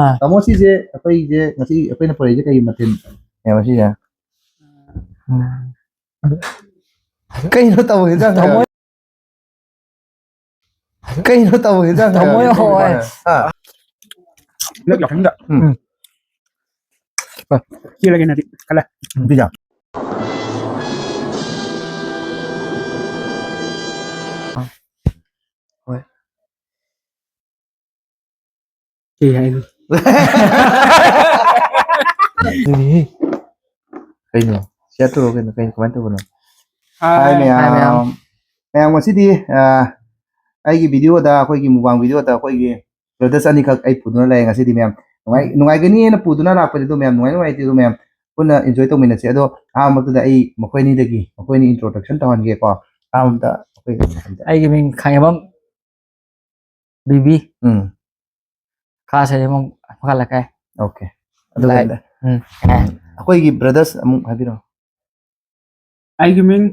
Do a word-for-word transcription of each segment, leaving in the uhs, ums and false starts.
ꯑꯥ꯫ ꯇꯥꯃꯣ, ꯁꯤꯁꯦ ꯑꯩꯈꯣꯏꯁꯦ ꯉꯁꯤ ꯑꯩꯈꯣꯏꯅ ꯄꯨꯔꯛꯏꯁꯦ ꯀꯩ ꯃꯊꯦꯜꯅꯦꯕ ꯁꯤꯁꯦ? ꯎꯝ꯫ ꯀꯩꯅꯣ ꯇꯧꯔꯤꯁꯦ? ꯇꯥꯃꯣ꯫ ꯀꯩꯅꯣ ꯇꯧꯔꯤꯁꯦ? ꯇꯥꯃꯣ ꯍꯣꯏ꯫ ꯍꯥ? ꯂꯣꯏ ꯌꯥꯎꯁꯟꯗ꯫ ꯎꯝ꯫ ꯎꯝ꯫ ꯆꯦꯜꯂꯒꯦ ꯅꯗꯤ ꯈꯜꯂꯦ꯫ ꯕꯤꯖꯥ꯫ ꯍꯣꯏ꯫ ꯀꯩ ꯍꯥꯏꯅꯣ? ꯑꯗꯨꯅꯤ꯫ ꯀꯩꯅꯣ? ꯆꯠꯇ꯭ꯔꯣ ꯀꯩꯅꯣ? ꯀꯩꯅꯣ? ꯀꯃꯥꯏꯅ ꯇꯧꯕꯅꯣ? ꯍꯥꯏ꯫ ꯍꯥꯏ ꯃꯌꯥꯝ꯫ ꯍꯥꯏ ꯃꯌꯥꯝ꯫ ꯃꯌꯥꯝ ꯉꯁꯤꯗꯤ, ꯑ, ꯑꯩꯒꯤ video ꯗ, ꯑꯩꯈꯣꯏꯒꯤ mukbang video ꯗ ꯑꯩꯈꯣꯏꯒꯤ brothers ꯑꯅꯤꯈꯛ ꯑꯩ ꯄꯨꯗꯨꯅ ꯂꯥꯛꯑꯦ ꯉꯁꯤꯗꯤ ꯃꯌꯥꯝ꯫ ꯅꯨꯡꯉꯥꯏ-, ꯅꯨꯡꯉꯥꯏꯒꯅꯤꯅ ꯄꯨꯗꯨꯅ ꯂꯥꯛꯄꯅꯤ ꯑꯗꯣ ꯃꯌꯥꯝ, ꯅꯨꯡꯉꯥꯏ ꯅꯨꯡꯉꯥꯏꯇꯦ ꯑꯗꯣ ꯃꯌꯥꯝ ꯄꯨꯟꯅ enjoy ꯇꯧꯃꯤꯟꯅꯁꯦ꯫ ꯑꯗꯣ ꯑꯍꯥꯟꯕꯗꯨꯗ ꯑꯩ ꯃꯈꯣꯏ ꯑꯅꯤꯗꯒꯤ, ꯃꯈꯣꯏ ꯑꯅꯤ introduction ꯇꯧꯍꯟꯒꯦꯀꯣ꯫ ꯑꯍꯥꯟꯕꯗ ꯑꯩꯈꯣꯏ ꯑꯩꯒꯤ ꯃꯤꯡ ꯈꯥꯉꯦꯝꯕꯝ ꯕꯤꯕꯤ꯫ ꯎꯝ꯫ ꯈꯥ ꯁꯦꯝꯕꯝ ꯃꯈꯥ ꯂꯩꯀꯥꯏ꯫ Okay꯫ ꯑꯗꯨꯒ ꯂꯥꯏ-, ꯎꯝ꯫ ꯑꯩꯈꯣꯏꯒꯤ brothers ꯑꯃꯨꯛ ꯍꯥꯏꯕꯤꯔꯣ꯫ ꯑꯩꯒꯤ ꯃꯤꯡ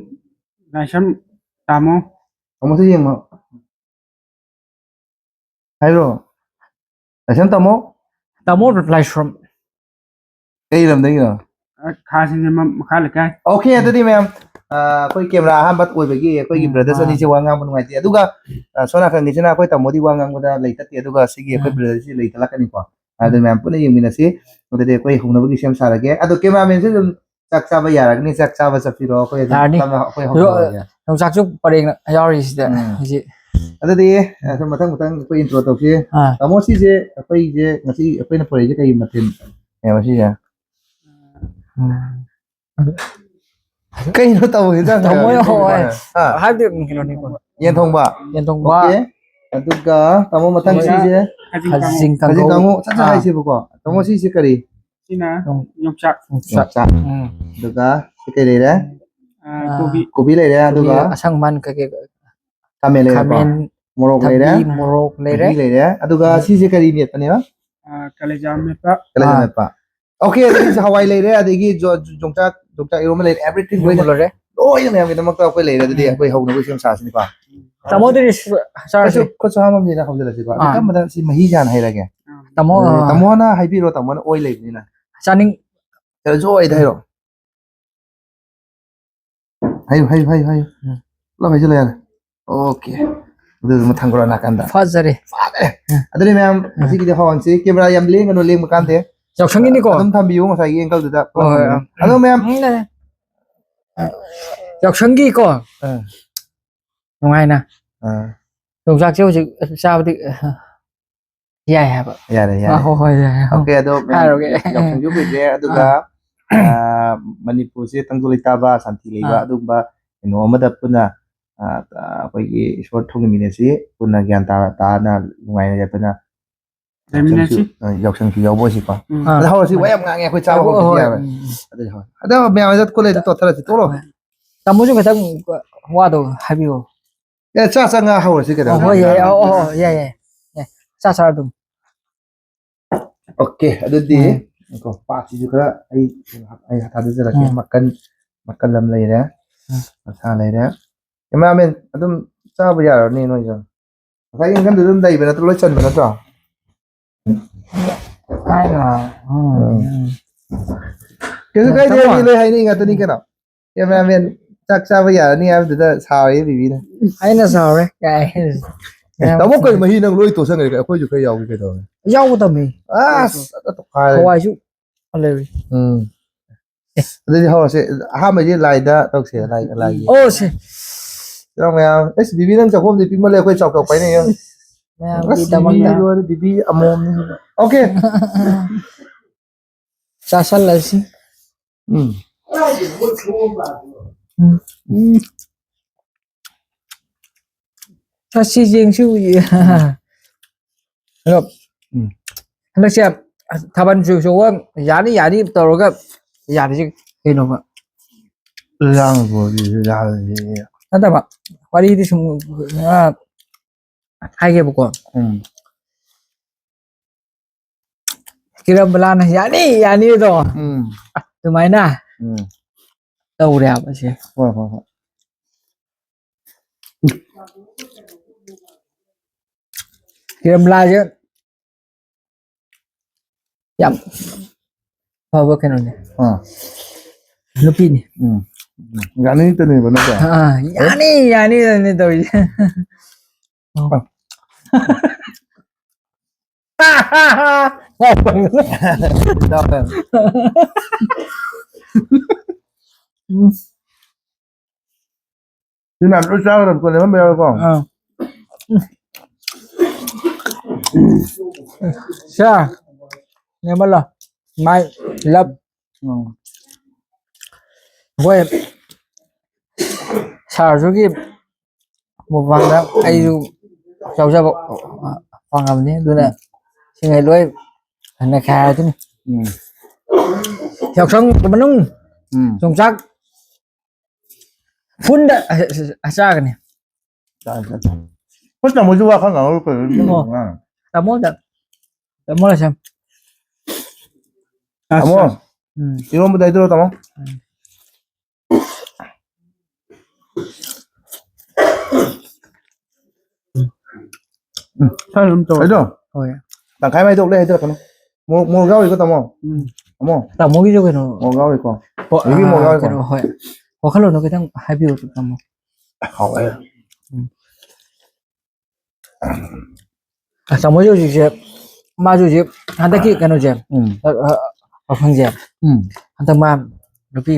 ꯂꯥꯏꯁ꯭ꯔꯝ ꯇꯥꯃꯣ꯫ ꯇꯥꯃꯣꯁꯨ ꯌꯦꯡꯉꯣ꯫ ꯍꯥꯏꯔꯣ꯫ ꯂꯥꯏꯁ꯭ꯔꯝ ꯇꯥꯃꯣ꯫ ꯇꯥꯃꯣ ꯂꯥꯏꯁ꯭ꯔꯝ꯫ ꯀꯩ ꯂꯝꯗꯒꯤꯅꯣ? ꯑ, ꯈꯥ ꯁꯤꯡꯖꯃꯝ ꯃꯈꯥ ꯂꯩꯀꯥꯏ꯫ Okay, ꯑꯗꯨꯗꯤ ꯃꯌꯥꯝ, ꯑ, ꯑꯩꯈꯣꯏ camera ꯑꯍꯥꯟꯕ ꯑꯣꯏꯕꯒꯤ ꯑꯩꯈꯣꯏꯒꯤ ꯎꯝ, brothers ꯃꯥꯅꯦ꯫ ꯑꯅꯤꯁꯦ ꯋꯥ ꯉꯥꯡꯕ ꯅꯨꯡꯉꯥꯏꯇꯦ꯫ ꯑꯗꯨꯒ, ꯑ, ꯁꯣꯝ ꯅꯥꯀꯟꯒꯤꯁꯤꯅ ꯑꯩꯈꯣꯏ ꯇꯥꯃꯣꯗꯤ ꯋꯥ ꯉꯥꯡꯕꯗ ꯂꯩ ꯇꯠꯇꯦ꯫ ꯑꯗꯨꯒ ꯁꯤꯒꯤ ꯑꯩꯈꯣꯏ ꯎꯝ꯫ Brother ꯁꯤ ꯂꯩ ꯇꯠꯂꯛꯀꯅꯤꯀꯣ꯫ ꯑꯗꯨ ꯎꯝ꯫ ꯃꯌꯥꯝ ꯄꯨꯟꯅ ꯌꯦꯡꯃꯤꯟꯅꯁꯤ꯫ ꯑꯗꯨꯗꯤ ꯑꯩꯈꯣꯏ ꯍꯧꯅꯕꯒꯤ ꯁꯦꯝ ꯁꯥꯔꯒꯦ꯫ ꯑꯗꯣ cameraman ꯁꯨ ꯑꯗꯨꯝ ꯆꯥꯛ ꯆꯥꯕ ꯌꯥꯔꯒꯅꯤ, ꯆꯥꯛ ꯆꯥꯕ ꯆꯠꯄꯤꯔꯣ꯫ ꯑꯩꯈꯣꯏ ꯑꯗꯨꯝ ꯌꯥꯔꯅꯤ꯫ ꯇꯞꯅ ꯑꯩꯈꯣꯏ ꯌꯣ-, ꯍꯧꯗꯣꯛꯑꯒꯦ꯫ ꯌꯣꯡꯆꯥꯛꯁꯨ ꯄꯔꯦꯡ ꯌꯥꯎꯔꯤꯁꯤꯗ꯫ ꯎꯝ꯫ ꯍꯧꯖꯤꯛ꯫ ꯑꯗꯨꯗꯤ, ꯑ, ꯁꯨꯝ ꯃꯊꯪ ꯃꯊꯪ ꯑꯩꯈꯣꯏ intro ꯇꯧꯁꯤ꯫ ꯑꯥ꯫ ꯇꯥꯃꯣ, ꯁꯤꯁꯦ ꯑꯩꯈꯣꯏꯁꯦ ꯉꯁꯤ ꯑꯩꯈꯣꯏꯅ ꯄꯨꯔꯛꯏꯁꯦ ꯀꯩ ꯃꯊꯦꯜꯅꯦꯕ ꯁꯤꯁꯦ? ꯎꯝ꯫ ꯀꯩꯅꯣ ꯇꯧꯔꯤꯁꯦ? ꯇꯥꯃꯣ ꯍꯣꯏ꯫ ꯍꯥ? ꯍꯥꯏꯕꯗꯤ ꯀꯩꯅꯣꯅꯤꯀꯣ꯫ ꯌꯦꯟ ꯊꯣꯡꯕ? ꯌꯦꯟ ꯊꯣꯡꯕ꯫ Okay꯫ ꯑꯗꯨꯒ ꯇꯥꯃꯣ ꯃꯊꯪ ꯁꯤꯁꯦ? ꯈꯥꯖꯤꯡ ꯈꯥꯖꯤꯡ ꯀꯥꯡꯍꯧ꯫ ꯀꯥꯡꯍꯧ꯫ ꯁꯠ ꯁꯠ ꯑꯥ꯫ ꯍꯥꯏꯁꯦꯕꯀꯣ꯫ ꯇꯥꯃꯣ ꯁꯤꯁꯦ ꯀꯔꯤ? ꯁꯤꯅ ꯎꯝ꯫ ꯌꯣꯡꯆꯥꯛ꯫ ꯌꯣꯡꯆꯥꯛ꯫ ꯌꯣꯡꯆꯥꯛ꯫ ꯎꯝ꯫ ꯑꯗꯨꯒ ꯁꯤ ꯀꯩ ꯂꯩꯔꯦ? ꯑꯥ, ꯑꯥ꯫ ꯀꯣꯕꯤ꯫ ꯀꯣꯕꯤ ꯂꯩꯔꯦ, ꯀꯣꯕꯤ ꯑꯗꯨꯒ ꯑꯁꯪꯕꯟ ꯀꯩꯀꯩ꯫ ꯈꯥꯃꯦꯟ ꯂꯩꯔꯦꯀꯣ? ꯈꯥꯃꯦꯟ, ꯃꯣꯔꯣꯛ ꯊꯕꯤ, ꯂꯩꯔꯦ? ꯃꯣꯔꯣꯛ ꯂꯩꯔꯦ꯫ ꯃꯍꯤ ꯂꯩꯔꯦ꯫ ꯑꯗꯨꯒ ꯎꯝ꯫ ꯁꯤꯁꯦ ꯀꯔꯤ ꯃꯦꯠꯄꯅꯦꯕ? ꯑꯥ, ꯀꯂꯦꯖꯥ ꯃꯦꯠꯄ꯫ ꯀꯂꯦꯖꯥ ꯑꯥ꯫ ꯃꯦꯠꯄ꯫ Okay, ꯑꯗꯨꯗꯤ ꯁꯤ ꯍꯋꯥꯏ ꯂꯩꯔꯦ, ꯑꯗꯒꯤ ꯖꯣ-, ꯌꯣꯡꯆꯥꯛ, ꯌꯣꯡꯆꯥꯛ ꯏꯔꯣꯝꯕ ꯂꯩꯔꯦ, everything ꯏꯔꯣꯝꯕ ꯂꯣꯏꯅ꯫ ꯂꯣꯏꯔꯦ꯫ ꯂꯣꯏꯅ ꯃꯌꯥꯝꯒꯤꯗꯃꯛꯇ ꯑꯩꯈꯣꯏ ꯂꯩꯔꯦ꯫ ꯑꯗꯨꯗꯤ ꯎꯝ꯫ ꯑꯩꯈꯣꯏ ꯍꯧꯅꯕ ꯁꯦꯝ ꯁꯥꯁꯤꯅꯤꯀꯣ꯫ ꯇꯥꯃꯣ, ꯑꯗꯨꯗꯤ ꯁ-, ꯆꯥꯔꯁꯤ꯫ ꯈꯨꯠꯁꯨ, ꯈꯨꯠꯁꯨ ꯍꯥꯝꯃꯝꯁꯤꯅ ꯍꯧꯖꯤꯜꯂꯁꯤꯀꯣ꯫ ꯑꯗꯨ ꯑꯥ꯫ ꯀꯔꯝꯕꯗ ꯁꯤ ꯃꯍꯤꯁꯦ ꯍꯥꯟꯅ ꯍꯩꯔꯒꯦ? ꯑꯥ꯫ ꯇꯥꯃꯣ, ꯑꯦ, ꯇꯥꯃꯣꯅ ꯍꯥꯏꯕꯤꯔꯣ, ꯇꯥꯃꯣꯅ ꯑꯣꯏ ꯂꯩꯕꯅꯤꯅ꯫ ꯆꯥꯅꯤꯡ- ꯈꯔꯁꯨ ꯑꯣꯏꯗ ꯍꯥꯏꯔꯣ꯫ ꯍꯥꯏꯌꯨ, ꯍꯥꯏꯌꯨ, ꯍꯥꯏꯌꯨ, ꯍꯥꯏꯌꯨ꯫ ꯎꯝ꯫ ꯄꯨꯂꯞ ꯍꯥꯏꯖꯤꯜꯂ ꯌꯥꯔꯦ꯫ ꯑꯣꯀꯦ꯫ ꯑꯗꯨꯗꯨꯃ ꯊꯝꯈ꯭ꯔꯣ ꯅꯥꯀꯟꯗ꯫ ꯐꯖꯔꯦ꯫ ꯐꯖꯔꯦ꯫ ꯎꯝ꯫ ꯑꯗꯨꯗꯤ ꯃꯌꯥꯝ, ꯎꯝ꯫ ꯉꯁꯤꯒꯤꯗꯤ ꯍꯧꯍꯟꯁꯤ꯫ ꯀꯦꯃꯦꯔꯥ ꯌꯌꯥꯝ ꯂꯦꯡꯒꯅꯨ, ꯂꯦꯡꯕ ꯀꯥꯟꯗꯦ꯫ ꯌꯥꯎꯁꯪꯒꯤꯅꯤꯀꯣ? ꯑꯗꯨꯝ ꯊꯝꯕꯤꯌꯨ ꯉꯁꯥꯏꯒꯤ ꯑꯦꯡꯒꯜꯗꯨꯗ꯫ ꯍꯣꯏ, ꯍꯣꯏ, ꯑꯥ꯫ ꯑꯗꯣ ꯃꯌꯥꯝ, ꯎꯝ, ꯌꯥꯎꯁꯪꯒꯤꯀꯣ? ꯑꯥ꯫ ꯅꯨꯡꯉꯥꯏꯅ꯫ ꯑꯥ꯫ ꯌꯣꯡꯆꯥꯛꯁꯦ ꯍꯧꯖꯤꯛ ꯆꯥꯕꯗꯤ ꯌꯥꯏ ꯍꯥꯏꯕ꯫ ꯌꯥꯔꯦ, ꯌꯥꯔꯦ꯫ ꯑꯥ, ꯍꯣꯏ, ꯍꯣꯏ, ꯌꯥꯏ, ꯍꯣꯏ꯫ ꯑꯣꯀꯦ, ꯑꯗꯣ ꯃꯌꯥꯝ ꯍꯥꯏꯔꯨꯔꯒꯦ꯫ ꯌꯥꯎꯁꯪꯁꯨ ꯀꯨꯏꯗ꯭ꯔꯦ, ꯑꯗꯨꯒ, ꯑꯥ꯫ ꯑꯥ, ꯃꯅꯤꯄꯨꯔꯁꯦ ꯇꯪꯗꯨ ꯂꯩꯇꯥꯕ, ꯁꯥꯟꯇꯤ ꯂꯩꯕ, ꯑꯥ꯫ ꯑꯗꯨꯒꯨꯝꯕ ꯀꯩꯅꯣ ꯑꯃꯗ ꯄꯨꯟꯅ, ꯑꯥ, ꯑꯩꯈꯣꯏꯒꯤ ꯏꯁꯣꯔ ꯊꯧꯅꯤꯃꯤꯟꯅꯁꯤ, ꯄꯨꯟꯅ ꯒ꯭ꯌꯥꯟ ꯇꯥ-, ꯇꯥꯅ ꯅꯨꯡꯉꯥꯏꯅ ꯌꯥꯏꯐꯅ ꯂꯩꯃꯤꯟꯅꯁꯤ꯫ ꯌꯥꯎꯁꯪꯁꯨ, ꯑꯥ, ꯌꯥꯎꯁꯪꯁꯨ ꯌꯥꯎꯕ ꯑꯣꯏꯁꯤꯀꯣ꯫ ꯑꯥ꯫ ꯑꯗꯣ ꯍꯧꯔꯁꯤ, ꯋꯥ ꯌꯥꯝ ꯉꯥꯡꯉꯦ ꯑꯩꯈꯣꯏ, ꯆꯥꯕ ꯍꯣꯏ, ꯍꯧꯕꯗꯤ ꯍꯣꯏ, ꯌꯥꯔꯣꯏ꯫ ꯎꯝ, ꯎꯝ꯫ ꯑꯗꯨꯗꯤ ꯍꯣꯏ꯫ ꯑꯗꯣ ꯃꯌꯥꯝ ꯆꯠ ꯀꯣꯂꯦꯖꯇ ꯇꯣꯠꯊꯔꯁꯤ, ꯇꯣꯛꯂꯣ꯫ ꯍꯣꯏ꯫ ꯇꯥꯃꯣꯁꯨ ꯈꯤꯇꯪ ꯋꯥꯗꯣ ꯍꯥꯏꯕꯤꯌꯣ꯫ ꯑꯦ, ꯆꯥ ꯆꯥ ꯉꯥ ꯍꯧꯔꯁꯤ ꯀꯩꯗꯧꯔꯒꯦ? ꯑꯣ, ꯍꯣꯏ, ꯌꯥꯏ, ꯑꯣ, ꯑꯣ, ꯌꯥꯏ, ꯌꯥꯏ, ꯌꯥꯏ꯫ ꯆꯥ ꯆꯥꯔ ꯑꯗꯨꯝ꯫ ꯑꯣꯀꯦ, ꯑꯗꯨꯗꯤ ꯎꯝ꯫ ꯉꯥꯏꯈꯣ, ꯄꯥꯠꯁꯤꯁꯨ ꯈꯔ ꯑꯩ, ꯑꯩ ꯊꯥꯗꯖꯔꯛꯀꯦ꯫ ꯎꯝ꯫ ꯃꯀꯟ, ꯃꯀꯟ ꯑꯃ ꯂꯩꯔꯦ, ꯎꯝ꯫ ꯃꯁꯥ ꯂꯩꯔꯦ꯫ ꯀꯦꯃꯦꯔꯥꯃꯦꯟ, ꯑꯗꯨꯝ ꯆꯥꯕ ꯌꯥꯔꯅꯤ ꯅꯣꯏꯁꯨ꯫ ꯉꯁꯥꯏꯒꯤ ꯏꯟꯖꯥꯡꯗꯨ ꯑꯗꯨꯝ ꯂꯩꯕ ꯅꯠꯇ꯭ꯔꯣ? ꯂꯣꯏ ꯆꯟꯕ ꯅꯠꯇ꯭ꯔꯣ? ꯍꯥꯏꯅ, ꯎꯝ, ꯎꯝ꯫ ꯎꯝ꯫ ꯀꯩꯁꯨ ꯀꯥꯏꯗꯦ, ꯇꯥꯃꯣ꯫ ꯃꯤ ꯂꯣꯏ ꯍꯥꯏꯅꯩ ꯉꯥꯛꯇꯅꯤ ꯀꯩꯅꯣ꯫ ꯀꯦꯃꯦꯔꯥꯃꯦꯟ, ꯆꯥꯛ ꯆꯥꯕ ꯌꯥꯔꯅꯤ ꯍꯥꯏꯕꯗꯨꯗ ꯁꯥꯎꯔꯦ ꯕꯤꯕꯤꯅ꯫ ꯑꯩꯅ ꯁꯥꯎꯔꯦ꯫ ꯀꯥꯏ꯫ ꯑꯦ, ꯇꯥꯃꯣ, ꯀꯩ ꯃꯍꯤ ꯅꯪ ꯂꯣꯏ ꯇꯣꯠꯁꯟꯈ꯭ꯔꯦ? ꯑꯩꯈꯣꯏꯁꯨ ꯈꯔ ꯌꯥꯎꯒꯦ ꯀꯩꯗꯧꯔꯒꯦ? ꯌꯥꯎꯒꯗꯕꯅꯤ꯫ ꯑꯁ, ꯑꯗ ꯇꯣꯈꯥꯏꯔꯦ꯫ ꯍꯋꯥꯏꯁꯨ ꯂꯩꯔꯤ꯫ ꯎꯝ꯫ ꯑꯦ꯫ ꯑꯗꯨꯗꯤ ꯍꯧꯔꯁꯦ꯫ ꯑꯍꯥꯟꯕꯒꯤ ꯂꯥꯏꯗ ꯇꯧꯁꯦ, ꯂꯥꯏ, ꯂꯥꯏꯒꯤ꯫ ꯑꯣ, ꯁꯦ꯫ ꯏꯔꯥꯡ ꯃꯌꯥꯝ꯫ ꯑꯁ, ꯕꯤꯕꯤ ꯅꯪ ꯆꯥꯛꯈꯣꯝꯗꯤ ꯄꯤꯛꯃꯜꯂꯦ, ꯑꯩꯈꯣꯏ ꯆꯥꯎ ꯆꯥꯎ ꯄꯥꯏꯅꯩ ꯌꯦꯡꯉꯨ꯫ ꯃꯌꯥꯝꯒꯤꯗꯃꯛꯇ꯫ ꯑꯁ, ꯕꯤꯕꯤ ꯂꯣꯏꯔꯦ, ꯕꯤꯕꯤ ꯑꯃꯣꯝꯅꯤ꯫ ꯑꯣꯀꯦ꯫ ꯆꯥꯁꯜꯂꯁꯤ꯫ ꯎꯝ꯫ ꯎꯝ꯫ ꯎꯝ꯫ ꯆꯠꯁꯤ ꯌꯦꯡꯁꯤ ꯎꯏꯌꯦ꯫ ꯑꯗꯣ, ꯎꯝ꯫ ꯍꯟꯗꯛꯁꯦ ꯊꯥꯕꯜ ꯆꯣꯡ ꯆꯣꯡꯕ ꯌꯥꯅꯤ ꯌꯥꯅꯤ ꯇꯧꯔꯒ ꯌꯥꯔꯤꯁꯦ ꯀꯩꯅꯣꯕ? ꯏꯔꯥꯡ ꯂꯣꯏꯔꯦ, ꯏꯔꯥꯡ ꯂꯣꯏꯔꯦ꯫ ꯅꯠꯇꯕ, ꯋꯥꯔꯤꯗꯤ ꯁꯨꯝ, ꯑ, ꯍꯥꯏꯒꯦꯕꯀꯣ꯫ ꯎꯝ꯫ ꯀꯤꯔꯝꯕꯂꯥꯅ "ꯌꯥꯅꯤ, ꯌꯥꯅꯤꯗꯣ"꯫ ꯎꯝ꯫ ꯑꯗꯨꯃꯥꯏꯅ ꯎꯝ꯫ ꯇꯧꯔꯦ ꯍꯥꯏꯕ ꯁꯦ꯫ ꯍꯣꯏ, ꯍꯣꯏ, ꯍꯣꯏ꯫ ꯀꯤꯔꯝꯕꯂꯥꯁꯦ ꯌꯥꯝ ꯐꯕ ꯀꯩꯅꯣꯅꯦ꯫ ꯑꯥ ꯅꯨꯄꯤꯅꯤ꯫ ꯎꯝ ꯎꯝ. ꯌꯥꯅꯤꯡꯇꯅꯦꯕ ꯅꯠꯇ꯭ꯔꯥ? ꯑꯥ, ꯌꯥꯅꯤ ꯌꯥꯅꯤꯗꯅꯦ ꯇꯧꯔꯤꯁꯦ꯫ ꯁꯤ ꯃꯌꯥꯝ ꯂꯣꯏ ꯆꯥꯒꯗꯕ ꯀꯣ, ꯂꯦꯝꯍꯟꯕ ꯌꯥꯔꯣꯏꯀꯣ? ꯑꯥ. ꯁꯥ ꯅꯦꯝꯍꯜꯂꯣ꯫ ꯃꯥꯏ ꯂꯞ. ꯎꯝ. ꯑꯩꯈꯣꯏ ꯁꯥꯔꯁꯨꯒꯤ ꯃꯨꯛꯕꯥꯡꯗ ꯑꯩꯁꯨ ꯌꯥꯎꯖꯕ ꯐꯪꯉꯕꯅꯤ꯫ ꯑꯗꯨꯅ ꯁꯤꯉꯩ ꯂꯣꯏ ꯅꯩꯈꯥꯏꯔꯗꯨꯅꯤ꯫ ꯎꯝ. ꯌꯥꯎꯁꯪ ꯃꯅꯨꯡ ꯎꯝ. ꯌꯣꯡꯆꯥꯛ ꯐꯨꯟꯗ ꯆꯥꯒꯅꯤ꯫ ꯆꯥꯏ, ꯆꯥꯏ, ꯆꯥꯏ. ꯑꯩꯈꯣꯏ ꯇꯥꯃꯣꯁꯨ ꯋꯥ ꯈꯔ ꯉꯥꯡꯍꯧꯔꯣ ꯀꯩꯅꯣ, ꯃꯤ ꯑꯣ. ꯉꯥꯡ. ꯇꯥꯃꯣꯗ ꯇꯥꯃꯣ ꯂꯥꯏꯁ꯭ꯔꯝ꯫ ꯇꯥꯃꯣ, ꯎꯝ. ꯏꯔꯣꯝꯕꯗ ꯍꯥꯏꯗꯣꯔꯣ, ꯇꯥꯃꯣ? ꯈꯔ ꯑꯗꯨꯝ ꯇꯧꯔꯣ꯫ ꯍꯥꯏꯗꯣ? ꯍꯣꯏ. ꯇꯪꯈꯥꯏ ꯃꯥꯏꯗꯣꯛ ꯂꯩ ꯍꯥꯏꯗꯣꯔꯛꯀꯅꯨ꯫ ꯃꯣꯔꯣꯛ, ꯃꯣꯔꯣꯛ ꯌꯥꯎꯔꯤꯀꯣ, ꯇꯥꯃꯣ? ꯎꯝ. ꯇꯥꯃꯣ, ꯇꯥꯃꯣꯒꯤꯁꯨ ꯀꯩꯅꯣ, ꯃꯣꯔꯣꯛ ꯌꯥꯎꯔꯤꯀꯣ? ꯍꯣ-, ꯑꯩꯒꯤ ꯃꯣꯔꯣꯛ ꯑꯥ, ꯌꯥꯎꯔꯤꯀꯣ? ꯀꯩꯅꯣ, ꯍꯣꯏ. ꯋꯥꯈꯜꯂꯣꯟꯗꯣ ꯈꯤꯇꯪ ꯍꯥꯏꯕꯤꯌꯨ, ꯇꯥꯃꯣ꯫ ꯍꯥꯎꯋꯦ. ꯎꯝ. ꯑꯁ, ꯇꯥꯃꯣꯁꯦ ꯍꯧꯖꯤꯛꯁꯦ, ꯃꯥꯁꯨ ꯍꯧꯖꯤꯛ ꯍꯟꯗꯛꯀꯤ ꯀꯩꯅꯣꯁꯦ, ꯎꯝ. ꯑ, ꯑ, ꯋꯥꯈꯜꯁꯦ, ꯎꯝ. ꯍꯟꯗꯛ ꯃꯥ ꯅꯨꯄꯤ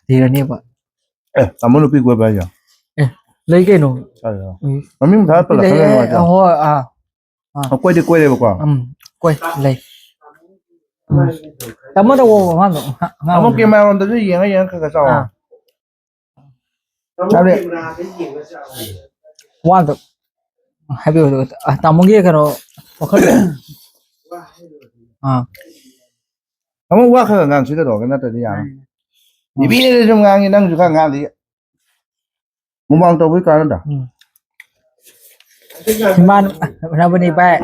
ꯊꯤꯔꯅꯦꯕ꯫ ꯑꯦ, ꯇꯥꯃꯣ ꯅꯨꯄꯤ ꯀꯣꯏꯕ ꯍꯥꯏꯁꯦ? ꯑꯦ, ꯂꯩ ꯀꯩꯅꯣ꯫ ꯀꯥꯏꯗ? ꯎꯝ. ꯃꯃꯤꯡ ꯊꯥꯔ ꯄꯜꯂꯛꯀꯅꯨ, ꯂꯩ, ꯅꯨꯡꯉꯥꯏꯇꯦ. ꯍꯣꯏ, ꯑꯥ. ꯑ, ꯀꯣꯏꯗꯤ ꯀꯣꯏꯔꯦꯕꯀꯣ? ꯎꯝ, ꯀꯣꯏ, ꯂꯩ. ꯎꯝ. ꯇꯥꯃꯣꯗ ꯑꯣ, ꯑꯉꯥꯡꯗꯣ, ꯑꯉꯥꯡ ꯇꯥꯃꯣ ꯑꯣꯏꯅ. ꯀꯦꯃꯦꯔꯥꯔꯣꯝꯗꯁꯨ ꯌꯦꯡꯉ ꯌꯦꯡꯉ ꯈꯔ ꯈꯔ ꯆꯥꯎ. ꯑꯥ. ꯆꯥꯔꯦ. ꯋꯥꯗꯣ ꯍꯥꯏꯕꯤꯌꯨ, ꯑ, ꯇꯥꯃꯣꯒꯤ ꯀꯩꯅꯣ ꯋꯥꯈꯜ. ꯑꯥ. ꯇꯥꯃꯣ ꯋꯥ ꯈꯔ ꯉꯥꯡꯁꯤ ꯀꯩꯗꯧꯔꯒꯦ, ꯅꯠꯇ꯭ꯔꯗꯤ ꯌꯥꯔꯣꯏ. ꯕꯤꯕꯤꯅꯗꯤ ꯁꯨꯝ ꯉꯥꯡꯉꯤ, ꯅꯪꯁꯨ ꯈꯔ ꯉꯥꯡꯗꯤ. ꯃꯨꯛꯕꯥꯡ ꯇꯧꯕꯩ ꯀꯥꯟꯅꯗ. ꯎꯝ. ꯏꯃꯥꯟꯅꯕꯅꯤ ꯚꯥꯏ.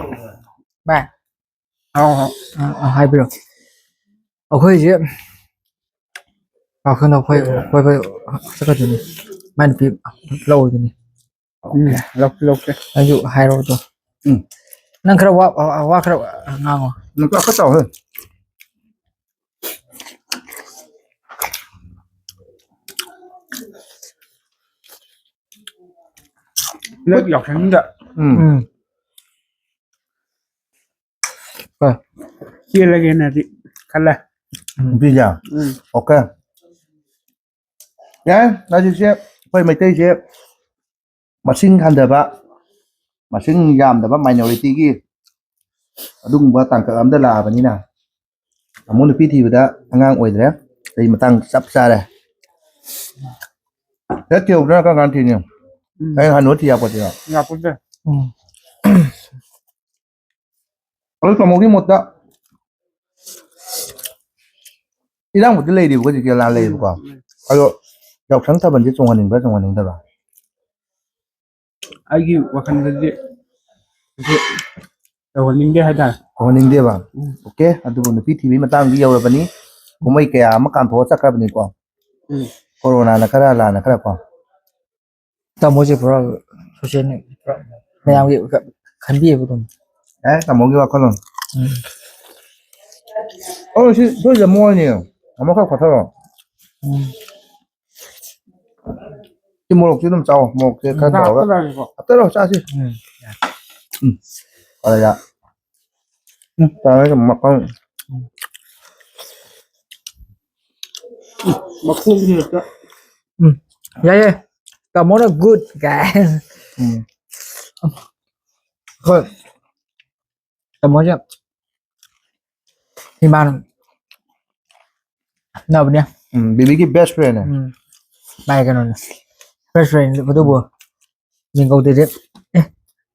ꯚꯥꯏ. ꯑꯥ, ꯑꯥ, ꯍꯥꯏꯕꯤꯔꯣ꯫ ꯑꯩꯈꯣꯏꯁꯦ ꯋꯥꯈꯜꯗ ꯑꯩꯈꯣꯏ ꯀꯣꯏꯕ ꯆꯠꯀꯗꯣꯏꯅꯤ꯫ ꯃꯥꯏ ꯅꯨꯄꯤ ꯂꯧꯔꯗꯣꯏꯅꯤ꯫ ꯎꯝ, ꯂꯧꯁꯤ, ꯂꯧꯁꯤ. ꯑꯩꯁꯨ ꯍꯥꯏꯔꯣꯗꯣ꯫ ꯎꯝ. ꯅꯪ ꯈꯔ ꯋꯥ, ꯋꯥ, ꯋꯥ ꯈꯔ ꯉꯥꯡꯉꯣ꯫ ꯅꯪ ꯈꯔ ꯆꯥꯎꯍꯦ꯫ ꯍꯟꯗꯛ ꯌꯥꯎꯁꯪꯗ ꯎꯝ꯫ ꯎꯝ꯫ ꯍꯣꯏ꯫ ꯆꯦꯜꯂꯒꯦꯅꯗꯤ ꯈꯜꯂꯦ꯫ ꯎꯝ꯫ ꯅꯨꯄꯤꯁꯦ? ꯎꯝ꯫ ꯑꯣꯀꯦ꯫ ꯌꯥꯏ, ꯍꯧꯖꯤꯛꯁꯦ ꯑꯩꯈꯣꯏ ꯃꯩꯇꯩꯁꯦ ꯃꯁꯤꯡ ꯍꯟꯊꯕ, ꯃꯁꯤꯡ ꯌꯥꯝꯗꯕ, ꯃꯥꯏꯅꯣꯔꯤꯇꯤꯒꯤ ꯑꯗꯨꯒꯨꯝꯕ ꯇꯥꯡꯀꯛ ꯑꯃꯗ ꯂꯥꯛꯑꯕꯅꯤꯅ, ꯇꯥꯃꯣ ꯅꯨꯄꯤ ꯊꯤꯕꯗ ꯑꯉꯥꯡ ꯑꯣꯏꯗ꯭ꯔꯦ꯫ ꯑꯩ ꯃꯇꯥꯡ ꯆꯞ ꯆꯥꯔꯦ꯫ ꯍꯦꯛ ꯊꯤꯍꯧꯗꯅ ꯀꯔꯝ ꯀꯥꯟꯗ ꯊꯤꯅꯤ? ꯎꯝ꯫ ꯑꯩ ꯍꯅꯨ ꯊꯤ ꯌꯥꯄꯣꯠꯇꯦ꯫ ꯌꯥꯄꯣꯠꯇꯦ꯫ ꯎꯝ꯫ ꯑꯗꯨ ꯇꯥꯃꯣꯒꯤ ꯃꯣꯠꯇ ꯏꯔꯥꯡꯕꯨꯗꯤ ꯂꯩꯔꯤꯕꯀꯣ, ꯍꯧꯖꯤꯛꯇꯤ ꯂꯥꯟ ꯂꯩꯌꯦꯕꯀꯣ꯫ ꯎꯝ, ꯎꯝ꯫ ꯑꯗꯣ ꯌꯥꯎꯁꯪ ꯊꯥꯕꯜꯁꯦ ꯆꯣꯡꯍꯟꯅꯤꯡꯕ꯭ꯔꯥ ꯆꯣꯡꯍꯟꯅꯤꯡꯗꯕ꯭ꯔꯥ? ꯑꯩꯒꯤ ꯋꯥꯈꯜꯗꯗꯤ ꯀꯩꯁꯨ ꯇꯧꯍꯟꯅꯤꯡꯗꯦ ꯍꯥꯏꯇꯥꯔꯦ꯫ ꯇꯧꯍꯟꯅꯤꯡꯗꯦꯕ? ꯎꯝ꯫ ꯑꯣꯀꯦ, ꯑꯗꯨꯕꯨ ꯅꯨꯄꯤ ꯊꯤꯕꯒꯤ ꯃꯇꯥꯡꯗꯤ ꯌꯧꯔꯕꯅꯤ꯫ ꯀꯨꯝꯍꯩ ꯀꯌꯥ ꯑꯃ ꯀꯥꯟꯊꯣꯛꯑ ꯆꯠꯈ꯭ꯔꯕꯅꯤꯀꯣ꯫ ꯎꯝ꯫ ꯀꯣꯔꯣꯅꯥꯅ ꯈꯔ, ꯂꯥꯟꯅ ꯈꯔ ꯀꯣ꯫ ꯇꯥꯃꯣꯁꯦ ꯄꯨꯔꯥ ꯁꯣꯁꯦꯜꯅꯤ, ꯄꯨꯔꯥ ꯃꯌꯥꯝꯒꯤ ꯈ-, ꯈꯟꯕꯤꯌꯦꯕ ꯑꯗꯨꯝ꯫ ꯑꯦ, ꯇꯥꯃꯣꯒꯤ ꯋꯥꯈꯜꯂꯣꯟ꯫ ꯎꯝ꯫ ꯑꯣ, ꯁꯤ ꯁꯣꯏꯗ ꯃꯣꯏꯅꯦ꯫ ꯇꯥꯃꯣ ꯈꯔ ꯈꯣꯊꯔꯣ꯫ ꯎꯝ꯫ ꯁꯤ ꯃꯣꯔꯣꯛꯁꯤ ꯑꯗꯨꯝ ꯆꯥꯎ꯫ ꯃꯣꯔꯣꯛꯁꯦ ꯈꯔ ꯎꯝ꯫ ꯇꯧꯔꯒ ꯍꯥꯞꯀꯗꯕꯅꯤꯀꯣ꯫ ꯍꯥꯞꯆꯜꯂꯣ, ꯆꯥꯁꯤ꯫ ꯎꯝ꯫ ꯎꯝ꯫ ꯑꯗꯨꯗ ꯎꯝ꯫ ꯇꯧꯔꯒ ꯃꯈꯜ ꯃꯈꯣꯡꯒꯤ ꯍꯦꯛꯇ꯫ ꯎꯝ꯫ ꯌꯥꯏꯌꯦ꯫ ꯇꯥꯃꯣꯅ good ꯀꯥꯏ꯫ ꯎꯝ꯫ ꯍꯣꯏ꯫ ꯇꯥꯃꯣꯁꯦ ꯏꯃꯥꯟꯅꯕꯅꯦ꯫ ꯎꯝ, ꯕꯦꯕꯤꯒꯤ best friend ꯅꯦ꯫ ꯎꯝ꯫ ꯃꯥꯏ ꯀꯩꯅꯣꯅꯦ꯫ Best friend ꯑꯗꯨꯕꯨ ꯃꯤꯡ ꯀꯧꯗꯣꯏꯁꯦ꯫ ꯑꯦ,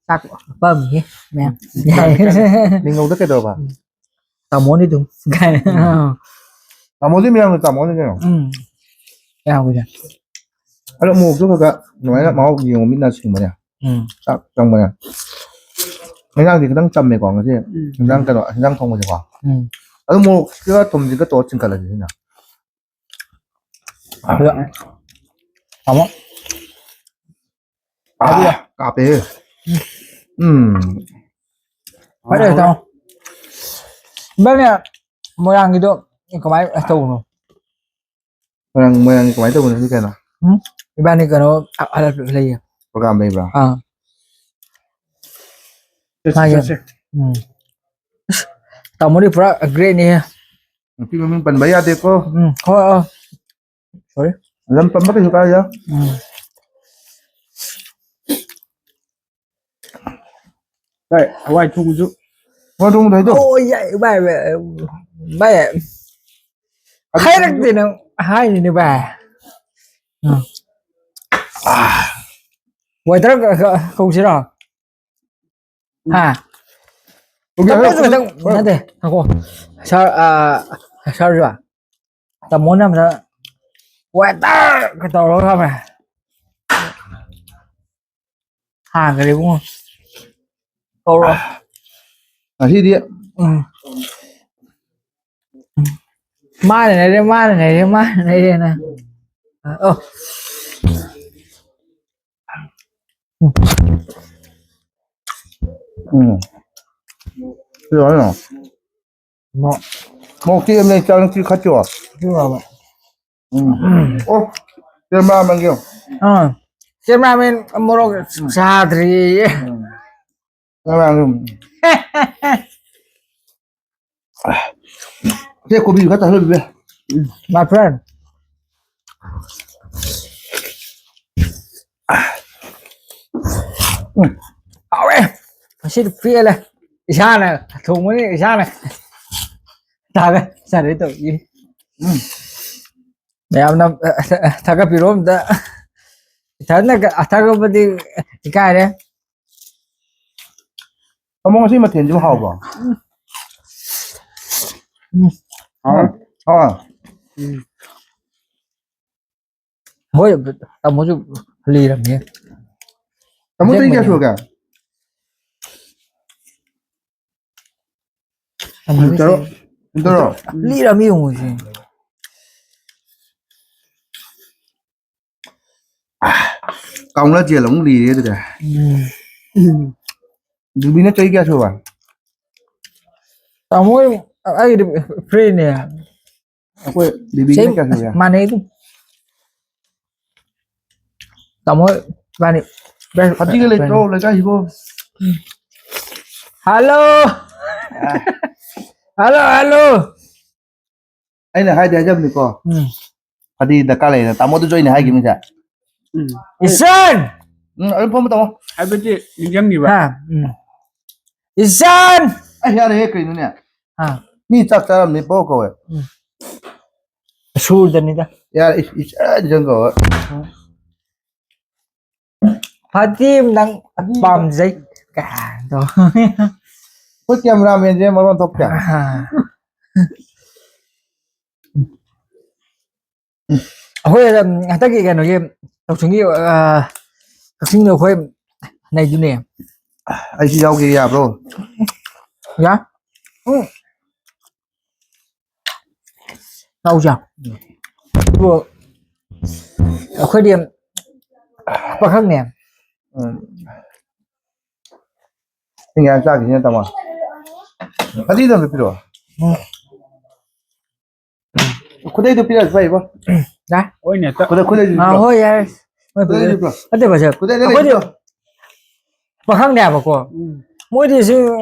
ꯆꯥꯛ ꯄꯝꯃꯤꯍꯦ ꯃꯌꯥꯝ꯫ ꯃꯤꯡ ꯀꯧꯗ ꯀꯩꯗꯧꯔꯕ? ꯎꯝ꯫ ꯇꯥꯃꯣꯅꯤ ꯑꯗꯨꯝ꯫ ꯎꯝ꯫ ꯇꯥꯃꯣꯗꯤ ꯃꯌꯥꯝꯅ ꯇꯥꯃꯣꯅꯤ ꯀꯩꯅꯣ꯫ ꯎꯝ꯫ ꯌꯥꯎꯋꯤꯗ꯫ ꯑꯗꯣ ꯃꯣꯔꯣꯛꯁꯨ ꯈꯔ ꯈꯔ ꯑꯗꯨꯃꯥꯏꯅ ꯎꯝ꯫ ꯃꯍꯥꯎ ꯌꯦꯡꯉꯣ, ꯃꯤꯠꯅ ꯁꯤꯡꯕꯅꯦ꯫ ꯎꯝ꯫ ꯆꯥꯛ ꯆꯪꯕꯅꯦ꯫ ꯏꯟꯖꯥꯡꯗꯤ ꯈꯤꯇꯪ ꯆꯝꯃꯦꯀꯣ ꯉꯁꯤ꯫ ꯎꯝ꯫ ꯏꯟꯖꯥꯡ ꯀꯩꯅꯣ, ꯏꯟꯖꯥꯡ ꯊꯣꯡꯕꯁꯦꯀꯣ꯫ ꯎꯝ꯫ ꯑꯗꯣ ꯃꯣꯔꯣꯛꯁꯤꯒ ꯊꯨꯝꯁꯤꯒ ꯇꯧꯔ ꯆꯤꯡꯈꯠꯂꯁꯤ ꯁꯤꯅ꯫ ꯑꯗꯣ ꯇꯥꯃꯣ꯫ ꯑꯥ, ꯀꯥꯞꯄꯦꯍꯦ꯫ ꯎꯝ꯫ ꯐꯔꯦ, ꯇꯥꯃꯣ꯫ ꯏꯕꯥꯅꯤ ꯃꯣꯏꯔꯥꯡꯒꯤꯗꯣ ꯀꯃꯥꯏꯅ ꯇꯧꯕꯅꯣ? ꯃꯣꯏꯔꯥꯡ, ꯃꯣꯏꯔꯥꯡꯒꯤ ꯀꯃꯥꯏꯅ ꯇꯧꯕꯅꯣ ꯁꯤ ꯀꯩꯅꯣ? ꯎꯝ? ꯏꯕꯥꯅꯤ ꯀꯩꯅꯣ, ꯑ, ꯑ, ꯂꯩꯌꯦ꯫ ꯄ꯭ꯔꯣꯒ꯭ꯔꯥꯝ ꯂꯩꯕ꯭ꯔꯥ? ꯑꯥ꯫ ꯆꯠꯁꯤ, ꯃꯥꯒꯤ ꯆꯠꯁꯤ꯫ ꯎꯝ꯫ ꯑꯁ, ꯇꯥꯃꯣꯗꯤ ꯄꯨꯔꯥ ꯒ꯭ꯔꯦꯠꯅꯤꯍꯦ꯫ ꯅꯨꯄꯤ ꯃꯃꯤꯡ ꯄꯟꯕ ꯌꯥꯗꯦꯀꯣ꯫ ꯎꯝ, ꯍꯣꯏ, ꯍꯣꯏ꯫ ꯁꯣꯔꯤ꯫ ꯂꯝ ꯄꯟꯕ ꯀꯩꯁꯨ ꯀꯥꯏꯗꯦ꯫ ꯎꯝ꯫ ꯚꯥꯏ, ꯍꯋꯥꯏ ꯊꯣꯡꯕꯁꯨ꯫ ꯍꯋꯥꯏ ꯊꯣꯡꯕꯗꯣ ꯍꯩꯗꯣ꯫ ꯑꯣ, ꯌꯥꯏ, ꯚꯥꯏ, ꯚꯥꯏ, ꯚꯥꯏ꯫ ꯑꯗꯨ ꯍꯥꯏꯔꯛꯇꯦ ꯅꯪ, ꯍꯥꯏꯔꯤꯅꯦ, ꯚꯥꯏ꯫ ꯎꯝ꯫ ꯋꯦꯇꯔ ꯀ-, ꯀ-, ꯀꯧꯁꯤꯔꯣ? ꯍꯥ? ꯇꯞꯅꯁꯨ ꯈꯤꯇꯪ, ꯍꯣꯏ꯫ ꯅꯠꯇꯦ, ꯉꯥꯏꯈꯣ꯫ ꯁꯥꯔ, ꯑ, ꯁꯥꯔꯁꯨ, ꯇꯥꯃꯣꯅ ꯑꯝꯇ ꯋꯦꯇꯔ ꯀ ꯇꯧꯔꯒ ꯊꯝꯃꯦ꯫ ꯍꯥꯡꯈ꯭ꯔꯦ ꯏꯕꯨꯡꯉꯣ꯫ ꯀꯧꯔꯣ꯫ ꯉꯁꯤꯗꯤ ꯎꯝ꯫ ꯃꯥꯅ ꯅꯩꯔꯦ, ꯃꯥꯅ ꯅꯩꯔꯦ, ꯃꯥꯅ ꯅꯩꯔꯦꯅ꯫ ꯑ, ꯑꯣ꯫ ꯎꯝ꯫ ꯎꯝ꯫ ꯁꯤ ꯍꯥꯏꯅꯣ? ꯃꯣ-, ꯃꯣꯔꯣꯛꯇꯤ ꯌꯥꯝ ꯂꯩ, ꯆꯥꯛ ꯅꯪ ꯁꯤ ꯈꯠꯇ꯭ꯔꯣ? ꯁꯤ ꯍꯥꯎꯕ꯫ ꯎꯝ꯫ ꯑꯣ, ꯆꯦ ꯃꯥꯃꯒꯤ꯫ ꯑꯥ, ꯆꯦ ꯃꯥꯃꯦꯟ ꯃꯣꯔꯣꯛ ꯆꯥꯗ꯭ꯔꯤꯌꯦ꯫ ꯎꯝ꯫ ꯆꯦ ꯃꯥꯃꯒꯤ꯫ ꯁꯦ, ꯀꯣꯕꯤ ꯈꯔ ꯆꯥꯁꯤꯜꯂꯨꯁꯦ꯫ My friend꯫ ꯎꯝ, ꯍꯥꯎꯔꯦ꯫ ꯉꯁꯤꯗꯤ ꯄꯦꯜꯂꯦ꯫ ꯏꯁꯥꯅ ꯊꯣꯡꯕꯅꯤ, ꯏꯁꯥꯅ ꯊꯥꯒꯠꯆꯔꯤ ꯇꯧꯔꯤꯁꯤ꯫ ꯎꯝ꯫ ꯃꯌꯥꯝꯅ, ꯑ, ꯑ, ꯊꯥꯒꯠꯄꯤꯔꯣ ꯑꯝꯇ꯫ ꯏꯊꯟꯗ ꯊꯥꯒꯠꯄꯗꯤ ꯏꯀꯥꯏꯔꯦ꯫ ꯇꯥꯃꯣ, ꯉꯁꯤ ꯃꯊꯦꯜꯁꯤꯕꯨ ꯍꯥꯎꯕ꯭ꯔꯣ? ꯎꯝ꯫ ꯍꯥꯎꯋꯦ? ꯍꯥꯎꯋꯦ? ꯎꯝ꯫ ꯃꯣꯏ ꯇꯥꯃꯣꯁꯨ ꯂꯤꯔꯝꯃꯦ꯫ ꯇꯥꯃꯣ ꯆꯍꯤ ꯀꯌꯥ ꯑꯁꯦꯡꯕꯅꯦ꯫ ꯁꯨꯔꯒꯦ? ꯇꯥꯃꯣꯁꯨ ꯎꯝ, ꯇꯔꯨꯛ꯫ ꯆꯍꯤ ꯎꯝ, ꯇꯔꯨꯛ꯫ ꯂꯤꯔꯝꯃꯤ ꯌꯦꯡꯉꯨꯁꯦ꯫ ꯀꯥꯎꯅ ꯆꯦꯜ ꯑꯃꯨꯛ ꯂꯤꯔꯦ ꯑꯗꯨꯗꯤ꯫ ꯎꯝ꯫ ꯖꯨꯕꯤꯅ ꯆꯍꯤ ꯀꯌꯥ ꯁꯨꯕ? ꯇꯥꯃꯣ, ꯑꯩꯒꯤꯗꯤ ꯐ꯭ꯔꯤꯅꯦ꯫ ꯑꯩꯈꯣꯏ ꯕꯤꯕꯤ ꯁꯦꯝ ꯀꯌꯥ ꯁꯨꯔꯒꯦ? ꯃꯥꯟꯅꯩ ꯑꯗꯨꯝ꯫ ꯇꯥꯃꯣ ꯏꯕꯥꯅꯤ꯫ ꯐꯗꯤꯒ ꯂꯩꯇ꯭ꯔꯣ ꯂꯩꯀꯥꯏꯁꯤꯕꯣ? ꯍꯜꯂꯣ꯫ Hello, hello. ꯑꯩꯅ ꯍꯥꯏꯗꯤ ꯍꯥꯏꯖꯕꯅꯤꯀꯣ꯫ ꯎꯝ꯫ ꯐꯗꯤ ꯗꯔꯀꯥꯔ ꯂꯩꯅ ꯇꯥꯃꯣꯗꯨꯁꯨ ꯑꯩꯅ ꯍꯥꯏꯈꯤꯕꯅꯤꯁꯦ꯫ ꯏꯆꯟ! ꯎꯝ, ꯑꯗꯨꯝ ꯐꯝꯃ ꯇꯥꯃꯣ꯫ ꯍꯥꯏꯕꯗꯤ ꯅꯤꯡꯁꯤꯡꯉꯤꯕ꯫ ꯍꯥ? ꯎꯝ꯫ ꯏꯆꯟ! ꯑꯩ ꯌꯥꯔꯦꯍꯦ, ꯀꯩꯅꯣꯅꯦ? ꯍꯥ? ꯃꯤ ꯆꯥꯛ ꯆꯥꯔꯝꯅꯤ ꯄꯣ ꯀꯧꯋꯦ꯫ ꯁꯨꯔꯗꯅꯤꯗ꯫ ꯌꯥꯔꯦ, ꯏꯁ, ꯏꯆꯟ ꯏꯆꯟ ꯀꯧꯋꯦ꯫ ꯐꯗꯤ ꯅꯪ ꯄꯥꯝꯖꯩ꯫ ꯀꯥꯏꯅ ꯇꯧ꯫ ꯑꯩꯈꯣꯏ ꯀꯦꯃꯦꯔꯥꯃꯦꯟꯁꯦ ꯃꯔꯣꯟ ꯊꯣꯛꯇꯦ꯫ ꯑꯩꯈꯣꯏ ꯑꯗꯨꯝ ꯍꯟꯗꯛꯀꯤ ꯀꯩꯅꯣꯒꯤ ꯀꯛꯆꯤꯡꯒꯤ, ꯑ, ꯀꯛꯆꯤꯡꯗ ꯑꯩꯈꯣꯏ ꯅꯩꯗꯨꯅꯦ꯫ ꯑꯩꯁꯨ ꯌꯥꯎꯒꯦ ꯌꯥꯕ꯭ꯔꯣ? ꯌꯥ? ꯎꯝ꯫ ꯌꯥꯎꯁꯦ꯫ ꯑꯗꯨꯕꯨ ꯑꯩꯈꯣꯏꯗꯤ ꯄꯥꯈꯪꯅꯦ꯫ ꯎꯝ꯫ ꯏꯟꯖꯥꯡ ꯆꯥꯈꯤꯁꯤꯅ ꯇꯥꯃꯣ꯫ ꯐꯗꯤꯗꯣ ꯑꯝꯇ ꯄꯤꯔꯛꯑꯣ꯫ ꯈꯨꯗꯩꯗꯣ ꯄꯤꯔꯛꯑꯁꯨ ꯐꯩꯕꯣ꯫ ꯌꯥ? ꯍꯣꯏꯅꯦ꯫ ꯈꯨꯗꯩ, ꯈꯨꯗꯩꯗꯨ ꯑꯥ, ꯄꯤꯔꯛꯑꯣ꯫ ꯍꯣꯏ, ꯌꯥꯔꯦ꯫ ꯍꯣꯏ, ꯈꯨꯗꯩꯗꯨ ꯐꯖꯩ꯫ ꯄꯤꯔꯛꯑꯣ꯫ ꯅꯠꯇꯦ, ꯐꯖꯩ꯫ ꯈꯨꯗꯩꯗ ꯑꯩꯈꯣꯏꯗꯤ ꯂꯩꯕꯗꯣ꯫ ꯄꯥꯈꯪꯅꯦ ꯍꯥꯏꯕꯀꯣ꯫ ꯎꯝ꯫ ꯃꯣꯏꯗꯤ ꯁꯤ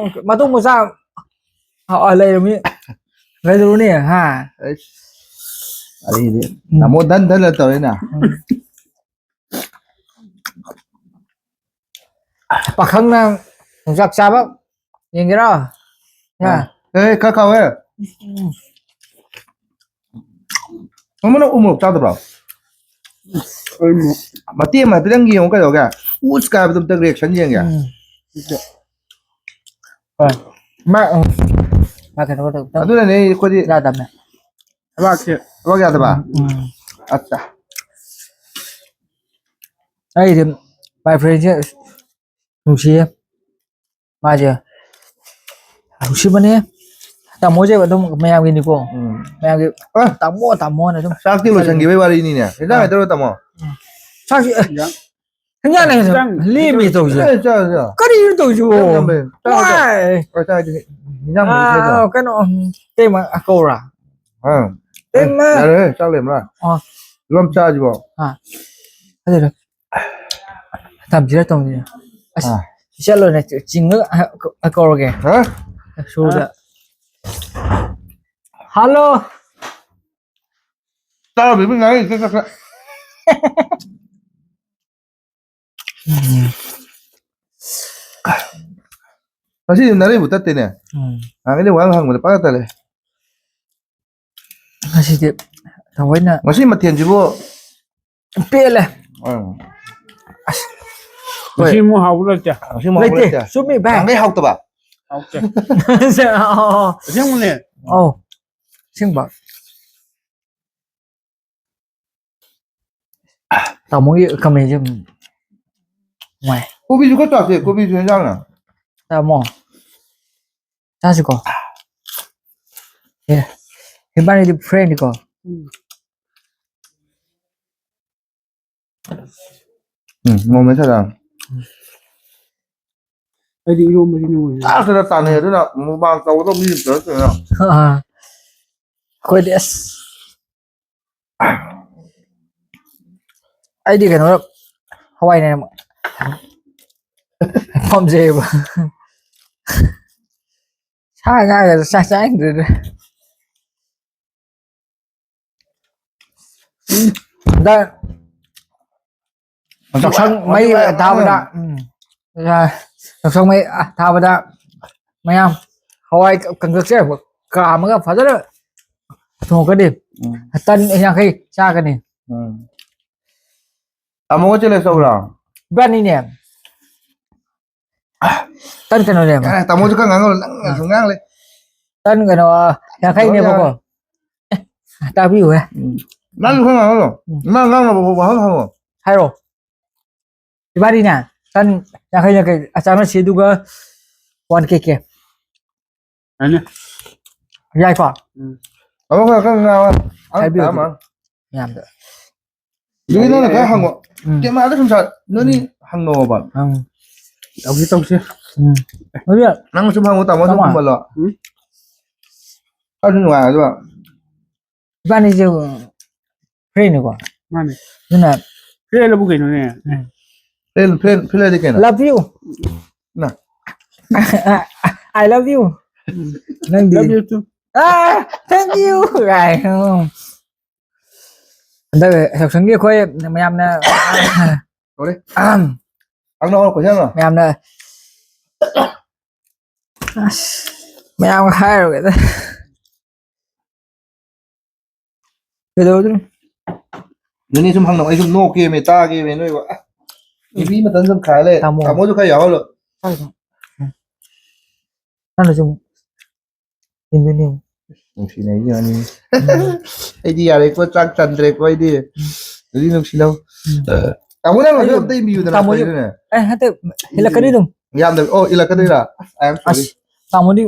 ꯃꯇꯨꯡ ꯃꯆꯥ ꯑ, ꯑ, ꯂꯩꯔꯝꯃꯤ꯫ ꯀꯩꯗꯧꯔꯨꯅꯤ, ꯍꯥ? ꯑꯩꯁ, ꯑꯩꯗꯤ ꯇꯥꯃꯣ ꯙꯟ ꯙꯟ ꯇꯧꯔꯦꯅ꯫ ꯄꯥꯈꯪꯅ ꯌꯣꯡꯆꯥꯛ ꯆꯥꯕ ꯌꯦꯡꯒꯦꯔꯣ? ꯍꯥ? ꯑꯦ, ꯈꯔ ꯈꯥꯎꯋꯦ꯫ ꯑꯃꯅ ꯎ ꯃꯣꯔꯣꯛ ꯆꯥꯗꯕ꯭ꯔꯣ? ꯑꯩ ꯃꯣ- ꯃꯇꯦꯛ ꯑꯃ ꯍꯥꯏꯐꯦꯠꯇꯪ ꯌꯦꯡꯉꯨ ꯀꯩꯗꯧꯒꯦ? ꯎꯁ ꯀꯥꯏꯕꯗꯣ ꯑꯝꯇ reaction ꯌꯦꯡꯒꯦ꯫ ꯎꯝ꯫ ꯍꯣꯏ꯫ ꯃꯥ, ꯎꯝ꯫ ꯃꯥ ꯀꯩꯅꯣ ꯇꯧ-, ꯇꯧ-, ꯑꯗꯨꯅꯅꯦ ꯑꯩꯈꯣꯏꯗꯤ ꯌꯥꯗꯕꯅꯦ꯫ ꯊꯕꯥꯛꯁꯦ ꯊꯕꯛ ꯌꯥꯗꯕ꯫ ꯎꯝ꯫ ꯑꯠꯆꯥ꯫ ꯑꯩꯗꯤ my friendꯁꯦ ꯅꯨꯡꯁꯤꯌꯦ꯫ ꯃꯥꯁꯦ ꯅꯨꯡꯁꯤꯕꯅꯦ꯫ ꯇꯥꯃꯣꯁꯦ ꯑꯗꯨꯝ ꯃꯌꯥꯝꯒꯤꯅꯤꯀꯣ꯫ ꯎꯝ꯫ ꯃꯌꯥꯝꯒꯤ ꯑ꯫ ꯇꯥꯃꯣ, ꯇꯥꯃꯣꯅ ꯑꯗꯨꯝ꯫ ꯆꯥꯛꯇꯤ ꯂꯣꯏꯁꯟꯈꯤꯕꯩ ꯋꯥꯔꯤꯅꯤꯅꯦ꯫ ꯍꯦꯟꯖꯥꯡ ꯑ꯫ ꯍꯥꯏꯗꯧꯔꯣ ꯇꯥꯃꯣ? ꯆꯥꯛꯁꯤ, ꯑꯦ, ꯌꯥ- ꯍꯦꯟꯖꯥꯡꯅ ꯍꯦꯟꯅ ꯍꯦꯟꯖꯥꯡ ꯂꯦꯝꯃꯤ ꯇꯧꯔꯤꯁꯦ꯫ ꯑꯦ, ꯆꯥ, ꯆꯥ꯫ ꯀꯔꯤꯅꯣ ꯇꯧꯔꯤꯁꯤꯕꯣ? ꯆꯥ, ꯆꯥ, ꯆꯥ, ꯆꯥ꯫ ꯋꯥꯏ꯫ ꯍꯣꯏ, ꯆꯥ, ꯆꯥ꯫ ꯏꯟꯖꯥꯡ ꯃꯍꯤ ꯈꯥꯏꯗꯣ꯫ ꯑꯥ, ꯀꯩꯅꯣ, ꯎꯝ, ꯇꯩꯃ ꯀꯧꯔꯥ? ꯑꯥ꯫ ꯇꯩꯃ꯫ ꯌꯥꯔꯦ, ꯆꯥꯛ ꯂꯩꯔꯝꯃꯔꯣꯏ꯫ ꯑꯣ꯫ ꯂꯣꯝ ꯆꯥꯁꯤꯕꯣ? ꯑꯥ꯫ ꯑꯗꯨꯗ꯫ ꯇꯝꯁꯤꯔ ꯇꯧꯅꯤꯅꯦ꯫ ꯑꯁ, ꯑꯥ꯫ ꯆꯠꯂꯣꯅꯦ, ꯆꯤꯡꯉ ꯀꯧꯔꯒꯦ꯫ ꯍꯥ? ꯁꯣꯔꯗ꯫ ꯍꯜꯂꯣ꯫ ꯇꯥꯔꯕ ꯏꯕꯨꯡ ꯉꯥꯡꯉꯤꯁꯦ ꯈꯔ ꯈꯔ꯫ ꯎꯝ꯫ ꯉꯁꯤꯗꯤ ꯅꯔꯩꯕꯨ ꯇꯠꯇꯦꯅꯦ꯫ ꯎꯝ꯫ ꯅꯍꯥꯟꯒꯩꯗꯤ ꯋꯥ ꯍꯪꯕꯗ ꯄꯪꯇꯠ ꯇꯠꯂꯦ꯫ ꯉꯁꯤꯗꯤ ꯊꯑꯣꯏꯅ ꯉꯁꯤ ꯃꯊꯦꯜꯁꯤꯕꯨ ꯄꯦꯜꯂꯦ꯫ ꯎꯝ꯫ ꯑꯁ꯫ ꯉꯁꯤ ꯍꯣꯏ꯫ ꯑꯃꯨꯛ ꯍꯥꯎꯕ ꯂꯩꯇꯦ꯫ ꯉꯁꯤ ꯑꯃꯨꯛ ꯍꯥꯎꯕ ꯂꯩꯇꯦ꯫ ꯂꯩꯇꯦ꯫ ꯆꯨꯝꯃꯤ, ꯚꯥꯏ꯫ ꯅꯍꯥꯟꯒꯩ ꯍꯥꯎꯇꯕ꯫ ꯍꯥꯎꯇꯦ꯫ ꯑꯣ꯫ ꯑꯁꯦꯡꯕꯅꯦ꯫ ꯑꯧ꯫ ꯑꯁꯦꯡꯕ꯫ ꯇꯥꯃꯣꯒꯤ ꯀꯃꯦꯟꯁꯦ ꯅꯨꯡꯉꯥꯏ꯫ ꯀꯣꯕꯤꯁꯨ ꯈꯔ ꯆꯥꯁꯦ, ꯀꯣꯕꯤꯁꯨ ꯍꯦꯟꯖꯥꯡꯅ꯫ ꯇꯥꯃꯣ, ꯆꯥꯁꯤꯀꯣ꯫ ꯑꯦ, ꯏꯕꯥꯅꯤꯗꯤ friendꯅꯤꯀꯣ꯫ ꯎꯝ, ꯃꯣꯔꯣꯛ ꯃꯦꯠ ꯁꯥꯗ꯫ ꯑꯩꯗꯤ ꯏꯔꯣꯝꯕꯁꯤꯅ ꯑꯣꯏꯅ ꯆꯥꯛꯁꯤꯗ ꯇꯥꯟꯅꯩ, ꯑꯗꯨꯅ ꯃꯨꯛꯕꯥꯡ ꯇꯧꯒꯗꯧꯕ ꯃꯤ ꯑꯝꯇ ꯅꯠꯇꯦꯗꯅ꯫ ꯑꯥ꯫ ꯑꯩꯈꯣꯏꯗꯤ ꯑꯁ꯫ ꯑꯩꯗꯤ ꯀꯩꯅꯣ ꯍꯋꯥꯏꯅ ꯌꯥꯝ ꯄꯥꯝꯖꯩꯌꯦꯕ꯫ ꯁꯥ ꯉꯥꯒ ꯆꯥ-, ꯆꯥꯅꯤꯡꯗ꯭ꯔꯦꯗ꯫ ꯍꯟꯗꯛ ꯌꯥꯎꯁꯪ ꯃꯩ ꯊꯥꯕꯗ, ꯎꯝ, ꯌꯥꯎꯁꯪ ꯃꯩ ꯊꯥꯕꯗ ꯃꯌꯥꯝ ꯍꯋꯥꯏ ꯀꯪꯇꯛꯁꯦ ꯀꯥꯝꯃꯒ ꯐꯖꯅ ꯊꯣꯡꯉꯛꯀꯅꯤ꯫ ꯎꯝ꯫ ꯇꯟ ꯌꯥꯡꯈꯩ ꯆꯥꯒꯅꯤ꯫ ꯎꯝ꯫ ꯇꯥꯃꯣꯒ challenge ꯇꯧꯕ꯭ꯔꯣ? ꯏꯕꯥꯅꯤꯅꯦ꯫ ꯇꯟ ꯀꯩꯅꯣꯅꯦ꯫ ꯌꯥꯔꯦ, ꯇꯥꯃꯣꯁꯨ ꯈꯔ ꯉꯥꯡꯍꯜꯂꯣ, ꯅꯪ ꯑꯥ꯫ ꯁꯨꯝ ꯉꯥꯡ ꯂꯩ꯫ ꯇꯟ ꯀꯩꯅꯣ, ꯌꯥꯡꯈꯩꯅꯦꯕꯀꯣ꯫ ꯌꯥꯔꯦ꯫ ꯑꯦ, ꯇꯥꯕꯤꯌꯨꯍꯦ꯫ ꯎꯝ꯫ ꯅꯪꯁꯨ ꯈꯔ ꯉꯥꯡꯍꯜꯂꯣ꯫ ꯎꯝ꯫ ꯅꯪ ꯉꯥꯡꯅꯕ ꯋꯥꯍꯪ ꯍꯪꯉꯣ꯫ ꯍꯥꯏꯔꯣ꯫ ꯏꯕꯥꯅꯤꯅꯦ, ꯇꯟ ꯌꯥꯡꯈꯩ ꯌꯥꯡꯈꯩ ꯆꯥꯟꯅꯁꯤ, ꯑꯗꯨꯒ one K K꯫ ꯌꯥꯅꯤ꯫ ꯌꯥꯏꯀꯣ? ꯎꯝ꯫ ꯑꯃꯨꯛ ꯈꯔ ꯀꯟꯅ ꯉꯥꯡꯉꯣ꯫ ꯑꯪ ꯍꯥꯏꯕꯤꯌꯨ ꯑꯗꯨꯗꯤ꯫ ꯇꯥꯃꯣ꯫ ꯃꯌꯥꯝꯗ꯫ ꯑꯗꯨꯗꯤ ꯅꯪꯅ ꯈꯔ ꯍꯪꯉꯣ꯫ ꯎꯝ꯫ ꯀꯦꯃꯦꯔꯥꯗ ꯁꯨꯝ ꯁꯥ-, ꯅꯣꯏꯅꯤ ꯎꯝ꯫ ꯍꯪꯅꯧꯑꯣꯕ꯫ ꯎꯝ꯫ ꯇꯧꯁꯤ, ꯇꯧꯁꯤ꯫ ꯎꯝ꯫ ꯑꯗꯨ ꯅꯪ ꯁꯨꯝ ꯍꯪꯉꯨ, ꯇꯥꯃꯣ ꯁꯨꯝ ꯇꯥꯃꯣ꯫ ꯈꯨꯝꯃꯜꯂꯣ꯫ ꯎꯝ? ꯈꯔꯁꯨ ꯅꯨꯡꯉꯥꯏ ꯑꯗꯨꯒ꯫ ꯏꯕꯥꯅꯤꯁꯦ friendꯅꯤꯀꯣ꯫ ꯃꯥꯅꯦ꯫ ꯑꯗꯨꯅ friendꯂꯕꯨ ꯀꯩꯅꯣꯅꯦ? ꯎꯝ꯫ Friend, friend, friendꯂꯗꯤ ꯀꯩꯅꯣ? Love you꯫ ꯅ꯫ I love you꯫ ꯎꯝ꯫ ꯅꯪꯗꯤ? Love you too꯫ Ah, thank you꯫ ꯀꯥꯏ꯫ ꯎꯝ꯫ ꯍꯟꯗꯛ ꯌꯥꯎꯁꯪꯒꯤ ꯑꯩꯈꯣꯏ ꯃꯌꯥꯝꯅ ꯂꯣꯏꯔꯦ꯫ ꯑꯍꯝ꯫ ꯍꯪꯅꯧ, ꯍꯪꯅꯧ, question ꯍꯪꯅꯧ꯫ ꯃꯌꯥꯝꯅ, ꯑꯁ, ꯃꯌꯥꯝꯒ ꯍꯥꯏꯔꯨꯔꯦꯗ꯫ ꯀꯩꯗꯧꯗꯣꯏꯅꯣ? ꯅꯣꯏꯅꯤ ꯁꯨꯝ ꯍꯪꯅꯧ, ꯑꯩ ꯁꯨꯝ ꯅꯣꯛꯀꯦꯃꯤ, ꯇꯥꯒꯦꯃꯤ ꯅꯣꯏꯕꯨ꯫ ꯑ, ꯎꯝ꯫ ꯅꯨꯄꯤ ꯃꯇꯝꯗ ꯁꯨꯝ ꯈꯥꯏ ꯂꯩ꯫ ꯇꯥꯃꯣ꯫ ꯇꯥꯃꯣꯁꯨ ꯈꯔ ꯌꯥꯎꯍꯜꯂꯣ꯫ ꯀꯥꯏꯗꯅꯣ? ꯎꯝ꯫ ꯅꯪꯅ ꯁꯨꯝ ꯏꯟꯗꯣꯏꯅꯦ꯫ ꯅꯨꯡꯁꯤꯅꯩꯁꯦ ꯌꯦꯡꯉꯨꯅꯦ꯫ ꯎꯝ꯫ ꯑꯩꯗꯤ ꯌꯥꯔꯦꯀꯣ, ꯆꯥꯛ ꯆꯟꯗ꯭ꯔꯦꯀꯣ ꯑꯩꯗꯤ꯫ ꯎꯝ꯫ ꯑꯗꯨꯗꯤ ꯅꯨꯡꯁꯤꯅꯧ꯫ ꯎꯝ꯫ ꯑ, ꯇꯥꯃꯣ ꯅꯪ ꯑꯩꯁꯨ ꯑꯗꯨ ꯑꯝꯇ ꯏꯟꯕꯤꯌꯨꯗꯅ ꯇꯥꯃꯣꯁꯨ ꯀꯩꯅꯣꯅꯦ? ꯑꯦ, ꯅꯠꯇꯦ, ꯍꯦꯜꯂꯛꯀꯅꯤ ꯑꯗꯨꯝ꯫ ꯌꯥꯝꯗꯕꯤ-, ꯑꯣ, ꯏꯜꯂꯛꯀꯗꯣꯏꯔꯥ? ꯑꯁ, I am sorry꯫ ꯑꯁ, ꯇꯥꯃꯣꯗꯤ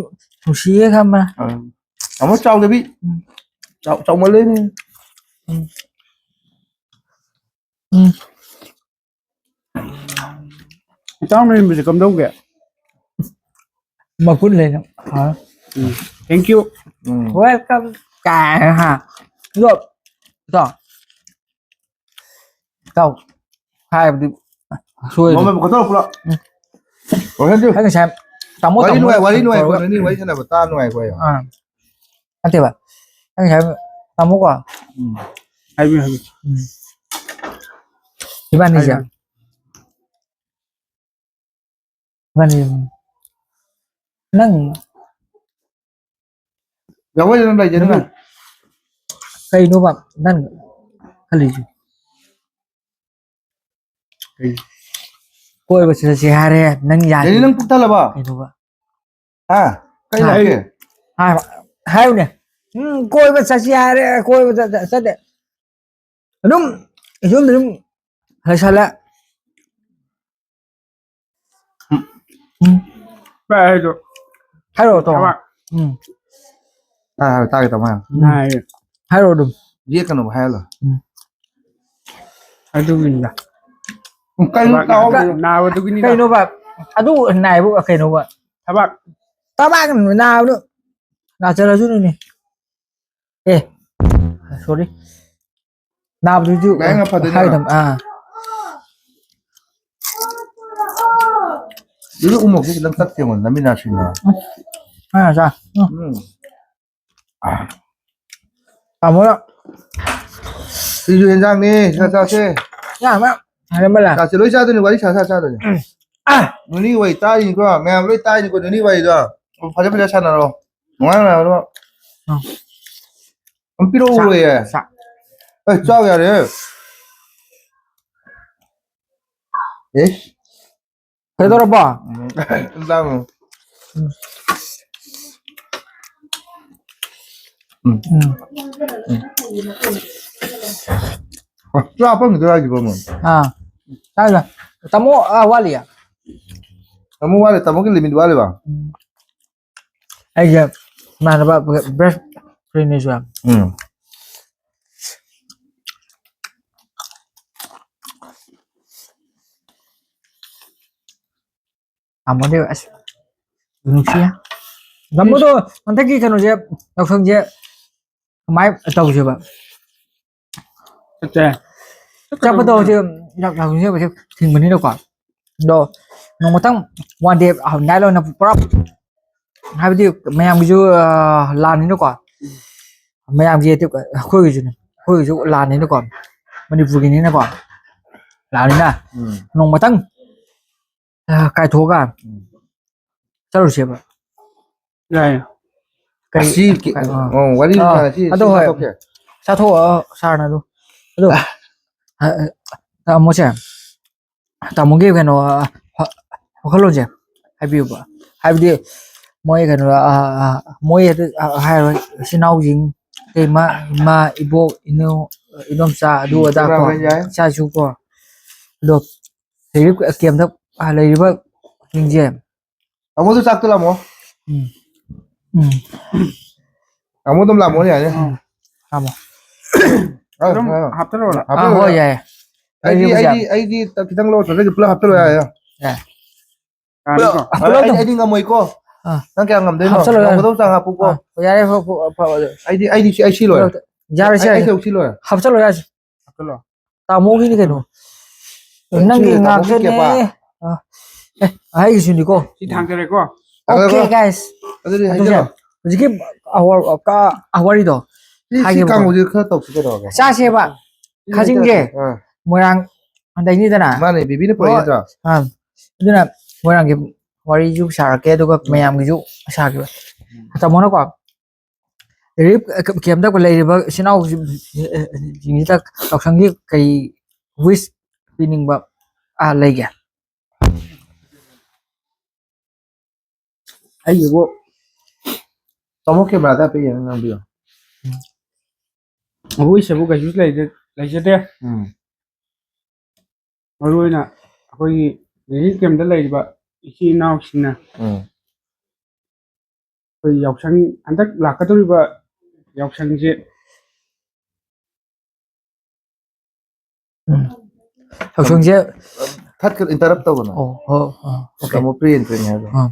ꯅꯨꯡꯁꯤꯌꯦ ꯈꯪꯕ꯭ꯔꯥ? ꯑ, ꯇꯥꯃꯣ ꯆꯥꯎꯗꯕꯤ꯫ ꯎꯝ꯫ ꯆꯥꯎ-, ꯆꯥꯎꯃꯜꯂꯦꯅꯦ꯫ ꯎꯝ꯫ ꯎꯝ꯫ ꯏꯇꯥꯎꯅ ꯏꯟꯕꯁꯦ ꯀꯝꯗꯧꯒꯦ? ꯃꯒꯨꯟ ꯂꯩꯅ꯫ ꯑ꯫ ꯎꯝ꯫ Thank you꯫ ꯎꯝ꯫ Welcome꯫ ꯀꯥꯏꯅ, ꯍꯥ? ꯑꯗꯣ, ꯏꯇꯥꯎ, ꯏꯇꯥꯎ, ꯍꯥꯏꯕꯗꯤ ꯁꯣꯏꯔꯦ꯫ ꯅꯣꯡꯃꯩ ꯄꯨꯈꯠꯆꯔꯣ ꯄꯨꯂꯞ꯫ ꯎꯝ꯫ ꯂꯣꯏꯁꯟꯁꯤ꯫ ꯑꯩ ꯉꯁꯥꯏ ꯇꯥꯃꯣ, ꯋꯥꯔꯤ ꯇꯥꯃꯣ ꯅꯨꯡꯉꯥꯏ, ꯋꯥꯔꯤ ꯅꯨꯡꯉꯥꯏ, ꯇꯧꯔꯒ ꯀꯣꯟꯅꯅꯤ, ꯋꯥꯔꯤ ꯁꯥꯟꯅꯕ ꯇꯥ ꯅꯨꯡꯉꯥꯏꯀꯣ ꯑꯩ꯫ ꯑꯥ꯫ ꯅꯠꯇꯦꯕ꯫ ꯑꯩ ꯉꯁꯥꯏ ꯇꯥꯃꯣꯀꯣ꯫ ꯎꯝ꯫ ꯍꯥꯏꯕꯤꯌꯨ, ꯍꯥꯏꯕꯤꯌꯨ꯫ ꯎꯝ꯫ ꯏꯕꯥꯅꯤꯁꯦ꯫ ꯍꯥꯏꯌꯨ, ꯍꯥꯏꯌꯨ꯫ ꯏꯕꯥꯅꯤ꯫ ꯅꯪ꯫ ꯖꯒꯣꯏ ꯑꯗꯨꯝ ꯂꯩꯖꯅꯤ ꯅꯪ ꯅꯪ꯫ ꯀꯩꯅꯣꯕ ꯅꯪ ꯈꯜꯂꯤꯁꯦ? ꯀꯩ? ꯀꯣꯏꯕ ꯆꯠꯁꯦ ꯍꯥꯏꯔꯦ, ꯅꯪ ꯌꯥꯗꯦ꯫ ꯗꯦꯅꯤ, ꯅꯪ ꯄꯨꯛ ꯊꯜꯂꯕꯣ? ꯀꯩꯅꯣꯕ? ꯍꯥ? ꯀꯩ ꯍꯥ? ꯂꯥꯛꯀꯦ? ꯍꯥꯏ-, ꯍꯥꯏꯌꯨꯅꯦ꯫ ꯎꯝ, ꯀꯣꯏꯕ ꯆꯠꯁꯤ ꯍꯥꯏꯔꯦ, ꯀꯣꯏꯕ ꯆꯠ-, ꯆꯠ-, ꯆꯠꯇꯦ꯫ ꯑꯗꯨꯝ ꯌꯨꯝꯗ ꯑꯗꯨꯝ ꯂꯩꯁꯜꯂꯦ꯫ ꯎꯝ꯫ ꯎꯝ꯫ ꯚꯥꯏ, ꯑꯩꯗꯣ ꯍꯥꯏꯔꯛꯑꯣ, ꯇꯥꯃꯣ꯫ ꯊꯕꯛ꯫ ꯎꯝ꯫ ꯍꯥꯏ, ꯍꯥꯏ, ꯇꯥꯒꯦ, ꯇꯥꯃꯣ, ꯍꯥꯏꯔꯣ꯫ ꯎꯝ꯫ ꯅꯥꯏꯌꯦ꯫ ꯍꯥꯏꯔꯛꯑꯣ ꯑꯗꯨꯝ꯫ ꯌꯦꯠꯀꯅꯣꯕ, ꯍꯥꯏꯍꯜꯂꯣ꯫ ꯎꯝ꯫ ꯑꯗꯨꯒꯤꯅꯤꯗ꯫ ꯎꯝ, ꯀꯩꯅꯣ ꯊꯕꯛ ꯇꯥꯍꯧꯗ꯭ꯔꯦ? ꯅꯥꯕꯗꯨꯒꯤꯅꯤꯗ꯫ ꯀꯩꯅꯣꯕ? ꯑꯗꯨ ꯅꯥꯏꯕ ꯀꯩꯅꯣꯕ? ꯊꯕꯥꯛ꯫ ꯊꯕꯥꯛ ꯅꯥꯕꯗꯣ ꯅꯥꯆꯜꯂꯁꯨꯅꯤꯅꯦ꯫ ꯑꯦ, ꯁꯣꯔꯤ꯫ ꯅꯥꯕꯗꯨꯁꯨ ꯃꯌꯥꯡꯅ ꯐꯗꯣꯏꯅꯦꯕ꯫ ꯍꯥꯏꯒꯗꯕ, ꯑꯥ꯫ ꯑꯗꯨꯗꯤ ꯎꯃꯣꯛꯁꯦ ꯈꯤꯇꯪ ꯇꯛ ꯌꯦꯡꯉꯣ, ꯅꯃꯤꯠ ꯅꯥꯁꯤꯡꯅ꯫ ꯑꯥ, ꯆꯥ꯫ ꯎꯝ꯫ ꯎꯝ꯫ ꯇꯥꯃꯣꯅ꯫ ꯁꯤꯁꯨ ꯌꯦꯟꯖꯥꯡꯅꯤ, ꯁꯥ ꯆꯥꯁꯦ꯫ ꯌꯥꯝ ꯍꯥꯏꯔꯝꯃꯦ꯫ ꯆꯥꯁꯦ, ꯂꯣꯏ ꯆꯥꯗꯣꯏꯅꯤ, ꯋꯥꯔꯤ ꯁꯥ ꯁꯥ ꯆꯥꯗꯣꯏꯅꯤ꯫ ꯎꯝ꯫ ꯑꯥ꯫ ꯅꯣꯏꯅꯤ ꯋꯥꯔꯤ ꯇꯥꯔꯤꯅꯤꯀꯣ, ꯃꯌꯥꯝ ꯂꯣꯏ ꯇꯥꯔꯤꯅꯤꯀꯣ, ꯅꯣꯏꯅꯤ ꯋꯥꯔꯤꯗꯣ꯫ ꯐꯖ ꯐꯖ ꯁꯥꯟꯅꯔꯣ꯫ ꯅꯨꯡꯉꯥꯏ ꯅꯨꯡꯉꯥꯏꯕꯗꯣ꯫ ꯎꯝ꯫ ꯑꯗꯨꯝ ꯄꯤꯔꯛꯎ ꯆꯥ-, ꯂꯣꯏꯌꯦ꯫ ꯆꯥ-, ꯑꯦ, ꯆꯥꯎ ꯌꯥꯔꯦ꯫ ꯑꯦ꯫ ꯀꯩꯗꯧꯔꯕ? ꯎꯝ, ꯆꯥꯔꯨ꯫ ꯎꯝ꯫ ꯎꯝ꯫ ꯎꯝ꯫ ꯎꯝ꯫ ꯑ, ꯆꯥ ꯐꯪꯈꯤꯗꯣꯏꯔꯥ ꯍꯥꯏꯁꯤꯕꯣ ꯑꯃꯨꯛ? ꯑꯥ꯫ ꯆꯥꯔꯨ ꯂꯥꯎ꯫ ꯇꯥꯃꯣ, ꯑꯥ, ꯋꯥꯠꯂꯤꯌꯦ? ꯇꯥꯃꯣ ꯋꯥꯠꯂꯤ, ꯇꯥꯃꯣꯒꯤ limit ꯋꯥꯠꯂꯤꯕ? ꯎꯝ꯫ ꯑꯩꯁꯦ ꯏꯃꯥꯟꯅꯕ best friendꯅꯤꯁꯨ ꯌꯥꯝ꯫ ꯎꯝ꯫ ꯇꯥꯃꯣꯗꯤ ꯑꯁ ꯅꯨꯡꯁꯤꯌꯦ꯫ ꯇꯥꯃꯣꯗꯣ ꯍꯟꯗꯛꯀꯤ ꯀꯩꯅꯣꯁꯦ, ꯌꯥꯎꯁꯪꯁꯦ ꯀꯃꯥꯏ ꯇꯧꯁꯦꯕ? ꯆꯠꯁꯦ꯫ ꯆꯠꯄꯗꯣ ꯍꯧꯖꯤꯛ ꯌꯥꯎꯁꯪꯁꯦ ꯍꯧꯖꯤꯛ ꯊꯤꯡꯕꯅꯤꯅꯀꯣ꯫ ꯑꯗꯣ ꯅꯣꯡꯃꯇꯪ one day night ꯑꯣꯏꯅ ꯄꯨꯔꯥ, ꯍꯥꯏꯕꯗꯤ ꯃꯌꯥꯝꯒꯤꯁꯨ, ꯑ, ꯂꯥꯟꯅꯤꯅꯀꯣ꯫ ꯃꯌꯥꯝꯒꯤ ꯑꯩꯈꯣꯏꯒꯤꯁꯨꯅꯦ, ꯑꯩꯈꯣꯏꯒꯤꯁꯨ ꯂꯥꯟꯅꯤꯅꯀꯣ꯫ ꯃꯅꯤꯄꯨꯔꯒꯤꯅꯤꯅꯀꯣ꯫ ꯂꯥꯟꯅꯤꯅ ꯎꯝ꯫ ꯅꯣꯡꯃꯇꯪ ꯑ, ꯀꯥꯏꯊꯣꯛꯑꯒ ꯎꯝ꯫ ꯆꯠꯂꯨꯁꯦꯕ꯫ ꯌꯥꯏꯌꯦ꯫ ꯀꯔꯤ, ꯑꯁꯤ ꯀꯤ-, ꯑ, ꯑ, ꯋꯥꯔꯤ ꯑ, ꯁꯥꯟꯅꯁꯤ, ꯑꯗꯣ ꯁꯤ ꯍꯣꯏ꯫ ꯍꯥꯞꯇꯣꯛꯀꯦ꯫ ꯆꯥꯊꯣꯛꯑꯣ, ꯁꯥꯔꯅ ꯑꯗꯨ꯫ ꯑꯗꯣ, ꯑ, ꯑ, ꯇꯥꯃꯣꯁꯦ, ꯇꯥꯃꯣꯒꯤ ꯀꯩꯅꯣ, ꯑ, ꯍ-, ꯋꯥꯈꯜꯂꯣꯟꯁꯦ ꯍꯥꯏꯕꯤꯌꯨꯕ꯫ ꯍꯥꯏꯕꯗꯤ, ꯃꯣꯏ ꯀꯩꯅꯣ, ꯑ, ꯑ, ꯃꯣꯏ ꯑꯗꯨ, ꯑ, ꯍꯥꯏꯔꯣꯏ, ꯏꯆꯤꯟ ꯏꯅꯥꯎꯁꯤꯡ, ꯏꯇꯩꯃ, ꯏꯃꯥ, ꯏꯕꯣꯛ, ꯏꯅꯦ, ꯏꯗꯣꯝꯆꯥ, ꯑꯗꯨ ꯎꯝ, ꯑꯗꯥ ꯀꯣ, ꯌꯥꯏ꯫ ꯏꯆꯥ ꯏꯁꯨ ꯀꯣ꯫ ꯑꯗꯣ, ꯔꯤꯂꯤꯐ ꯀꯦꯝꯞꯇ ꯂꯩꯔꯤꯕꯁꯤꯡꯁꯦ꯫ ꯇꯥꯃꯣꯗꯨ ꯆꯥꯛꯇꯣ ꯂꯥꯝꯃꯣ꯫ ꯎꯝ꯫ ꯎꯝ꯫ ꯇꯥꯃꯣ ꯑꯗꯨꯝ ꯂꯥꯝꯃꯣ ꯌꯥꯅꯤ꯫ ꯎꯝ꯫ ꯂꯥꯝꯃꯣ꯫ ꯑ, ꯑꯗꯨꯝ ꯑ, ꯍꯥꯞꯆꯜꯂꯣꯔꯥ? ꯍꯥꯞꯆꯜꯂꯣ, ꯑꯥ, ꯍꯣꯏ, ꯌꯥꯔꯦ꯫ ꯌꯥꯏꯌꯦ꯫ ꯑꯩꯗꯤ, ꯂꯩꯔꯤꯕꯁꯦ꯫ ꯑꯩꯗꯤ, ꯑꯩꯗꯤ ꯈꯤꯇꯪ ꯂꯧꯔ ꯆꯠꯂꯒꯦ, ꯄꯨꯂꯞ ꯍꯥꯞꯆꯜꯂꯣ ꯌꯥꯔꯦ꯫ ꯌꯥꯔꯦ꯫ ꯀꯥꯅꯤꯀꯣ? ꯄꯨꯂꯞ ꯑꯩ, ꯇꯧ꯫ ꯑꯩꯗꯤ ꯉꯝꯃꯣꯏꯀꯣ꯫ ꯑꯥ꯫ ꯅꯪ ꯀꯌꯥꯝ ꯉꯝꯗꯣꯏꯅꯣ? ꯍꯥꯞꯆꯜꯂꯣ, ꯌꯥꯔꯦ꯫ ꯉꯝꯒꯗꯧ ꯆꯥꯡ ꯍꯥꯞꯄꯨꯀꯣ꯫ ꯑꯥ, ꯌꯥꯔꯦ, ꯐ-, ꯐ-, ꯐ-, ꯑꯩꯗꯤ, ꯑꯩꯗꯤ ꯁꯤ, ꯑꯩ ꯁꯤ ꯂꯣꯏꯔꯦ꯫ ꯌꯥꯔꯦ, ꯁꯤ ꯑꯩ, ꯑꯩ ꯌꯥꯔꯦ꯫ ꯁꯔꯨꯛ ꯁꯤ ꯂꯣꯏꯔꯦ꯫ ꯍꯥꯞꯆꯜꯂꯣ, ꯌꯥꯔꯦ꯫ ꯍꯥꯞꯆꯜꯂꯣ꯫ ꯇꯥꯃꯣꯒꯤꯅꯤ ꯀꯩꯅꯣ꯫ ꯑꯦ, ꯅꯪꯒꯤ ꯁꯤ ꯇꯥꯃꯣꯒꯤ ꯉꯥꯛꯇꯅꯦ꯫ ꯀꯦꯕꯥ꯫ ꯑꯥ, ꯑꯦ, ꯑꯩꯒꯤꯁꯨꯅꯤꯀꯣ꯫ ꯁꯤ ꯊꯥꯡꯖꯔꯦꯀꯣ꯫ ꯊꯥꯡꯖꯔꯦꯀꯣ꯫ Okay, guys꯫ ꯑꯗꯨꯗꯤ ꯑꯗꯨꯁꯦ ꯍꯥꯏꯖꯔꯣ꯫ ꯍꯧꯖꯤꯛꯀꯤ ꯑꯋꯥ-, ꯀ-, ꯋꯥꯔꯤꯗꯣ ꯁꯤ, ꯁꯤ ꯍꯥꯏꯒꯦꯕꯀꯣ꯫ ꯀꯥꯡꯕꯨꯁꯦ ꯈꯔ ꯇꯧꯁꯤ ꯀꯩꯗꯧꯔꯒꯦ? ꯆꯥꯁꯦꯕ꯫ ꯁꯤ ꯈꯥꯖꯤꯡꯁꯦ ꯍꯥꯏꯖꯔꯣ꯫ ꯑꯥ꯫ ꯃꯣꯏꯔꯥꯡ ꯑꯗꯩꯅꯤꯗꯅ꯫ ꯃꯥꯅꯦ, ꯕꯤꯕꯤꯅ ꯄꯨꯔꯛꯏ ꯍꯣꯏ꯫ ꯅꯠꯇ꯭ꯔꯣ? ꯑꯥ꯫ ꯑꯗꯨꯅ ꯃꯣꯏꯔꯥꯡꯒꯤ ꯋꯥꯔꯤꯁꯨ ꯁꯥꯔꯛꯀꯦ, ꯑꯗꯨꯒ ꯎꯝ꯫ ꯃꯌꯥꯝꯒꯤꯁꯨ ꯁꯥꯒꯦꯕ꯫ ꯎꯝ꯫ ꯇꯥꯃꯣꯅꯀꯣ, relief camp ꯇ ꯂꯩꯔꯤꯕ ꯏꯆꯤꯟ ꯏꯅꯥꯎꯁꯤꯡꯁꯤꯗ ꯌꯥꯎꯁꯪꯒꯤ ꯀꯔꯤ wish ꯄꯤꯅꯤꯡꯕ, ꯑꯥ, ꯂꯩꯒꯦ? ꯑꯩꯒꯤꯕꯨ ꯇꯥꯃꯣ camera ꯗ ꯍꯥꯏꯐꯦꯠ ꯌꯦꯡꯉ ꯉꯥꯡꯕꯤꯌꯣ꯫ ꯎꯝ꯫ Wish ꯍꯥꯏꯕꯨ ꯀꯩꯁꯨ ꯂꯩꯖ-, ꯂꯩꯖꯗꯦ꯫ ꯎꯝ꯫ ꯃꯔꯨ ꯑꯣꯏꯅ ꯑꯩꯈꯣꯏꯒꯤ relief camp ꯇ ꯂꯩꯔꯤꯕ ꯏꯆꯤꯜ ꯏꯅꯥꯎꯁꯤꯡꯅ ꯎꯝ꯫ ꯑꯩꯈꯣꯏ ꯌꯥꯎꯁꯪ, ꯍꯟꯗꯛ ꯂꯥꯛꯀꯗꯧꯔꯤꯕ ꯌꯥꯎꯁꯪꯁꯦ ꯎꯝ꯫ ꯌꯥꯎꯁꯪꯁꯦ ꯊꯠꯀ-, interrupt ꯇꯧꯒꯅꯨ꯫ ꯑꯣ, ꯑꯣ, ꯑꯣ, okay꯫ ꯇꯥꯃꯣ pre entry ꯅꯦ ꯍꯥꯏꯕ꯫ ꯑꯥ꯫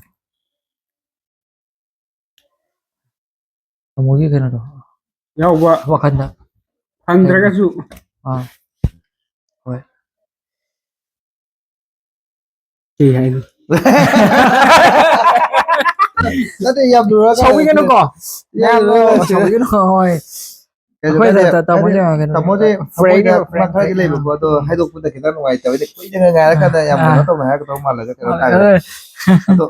ꯇꯥꯃꯣꯒꯤ ꯀꯩꯅꯣꯗꯣ꯫ ꯌꯥꯎꯕ ꯋꯥꯈꯜꯗ꯫ ꯐꯪꯗ꯭ꯔꯒꯁꯨ꯫ ꯑꯥ꯫ ꯍꯣꯏ꯫ ꯀꯩ ꯍꯥꯏꯅꯣ? ꯅꯠꯇꯦ, ꯌꯥꯝ ꯂꯨꯔꯒ ꯁꯥꯎꯕꯤꯒꯅꯨꯀꯣ꯫ ꯌꯥꯝ ꯌꯥꯝ ꯂꯨꯔꯒ ꯂꯨꯔꯒ ꯁꯥꯎꯕꯤꯒꯅꯨ, ꯍꯣꯏ꯫ ꯀꯩꯁꯨ ꯑꯩꯈꯣꯏ ꯀꯥꯏꯗꯦ꯫ ꯇ-, ꯇ-, ꯇꯥꯃꯣꯁꯦ ꯍꯥꯏꯗꯤ ꯌꯥꯝ ꯀꯩꯅꯣ ꯇꯥꯃꯣꯁꯦ ꯇꯧ-, ꯊꯃꯣꯏꯗ frank, ꯃꯥ frank, ꯈꯔꯗꯤ frank, ꯂꯩꯕꯀꯣ, ꯑꯥ꯫ ꯑꯗꯣ ꯍꯥꯏꯗꯣꯛꯄꯗ ꯈꯤꯇꯪ ꯅꯨꯡꯉꯥꯏꯇꯕ ꯍꯥꯏꯗꯤ ꯀꯨꯏꯅ ꯉꯥꯏꯔꯀꯥꯟꯗ ꯌꯥꯝ ꯑꯥ, ꯀꯩꯅꯣ ꯑꯥ꯫ ꯇꯧꯅ ꯍꯥꯏꯔꯛꯀꯗꯧ ꯃꯥꯜꯂꯒ ꯀꯩꯅꯣ ꯑꯥ, ꯇꯥꯏꯌꯦꯕ꯫ ꯑꯥ꯫ ꯑꯗꯣ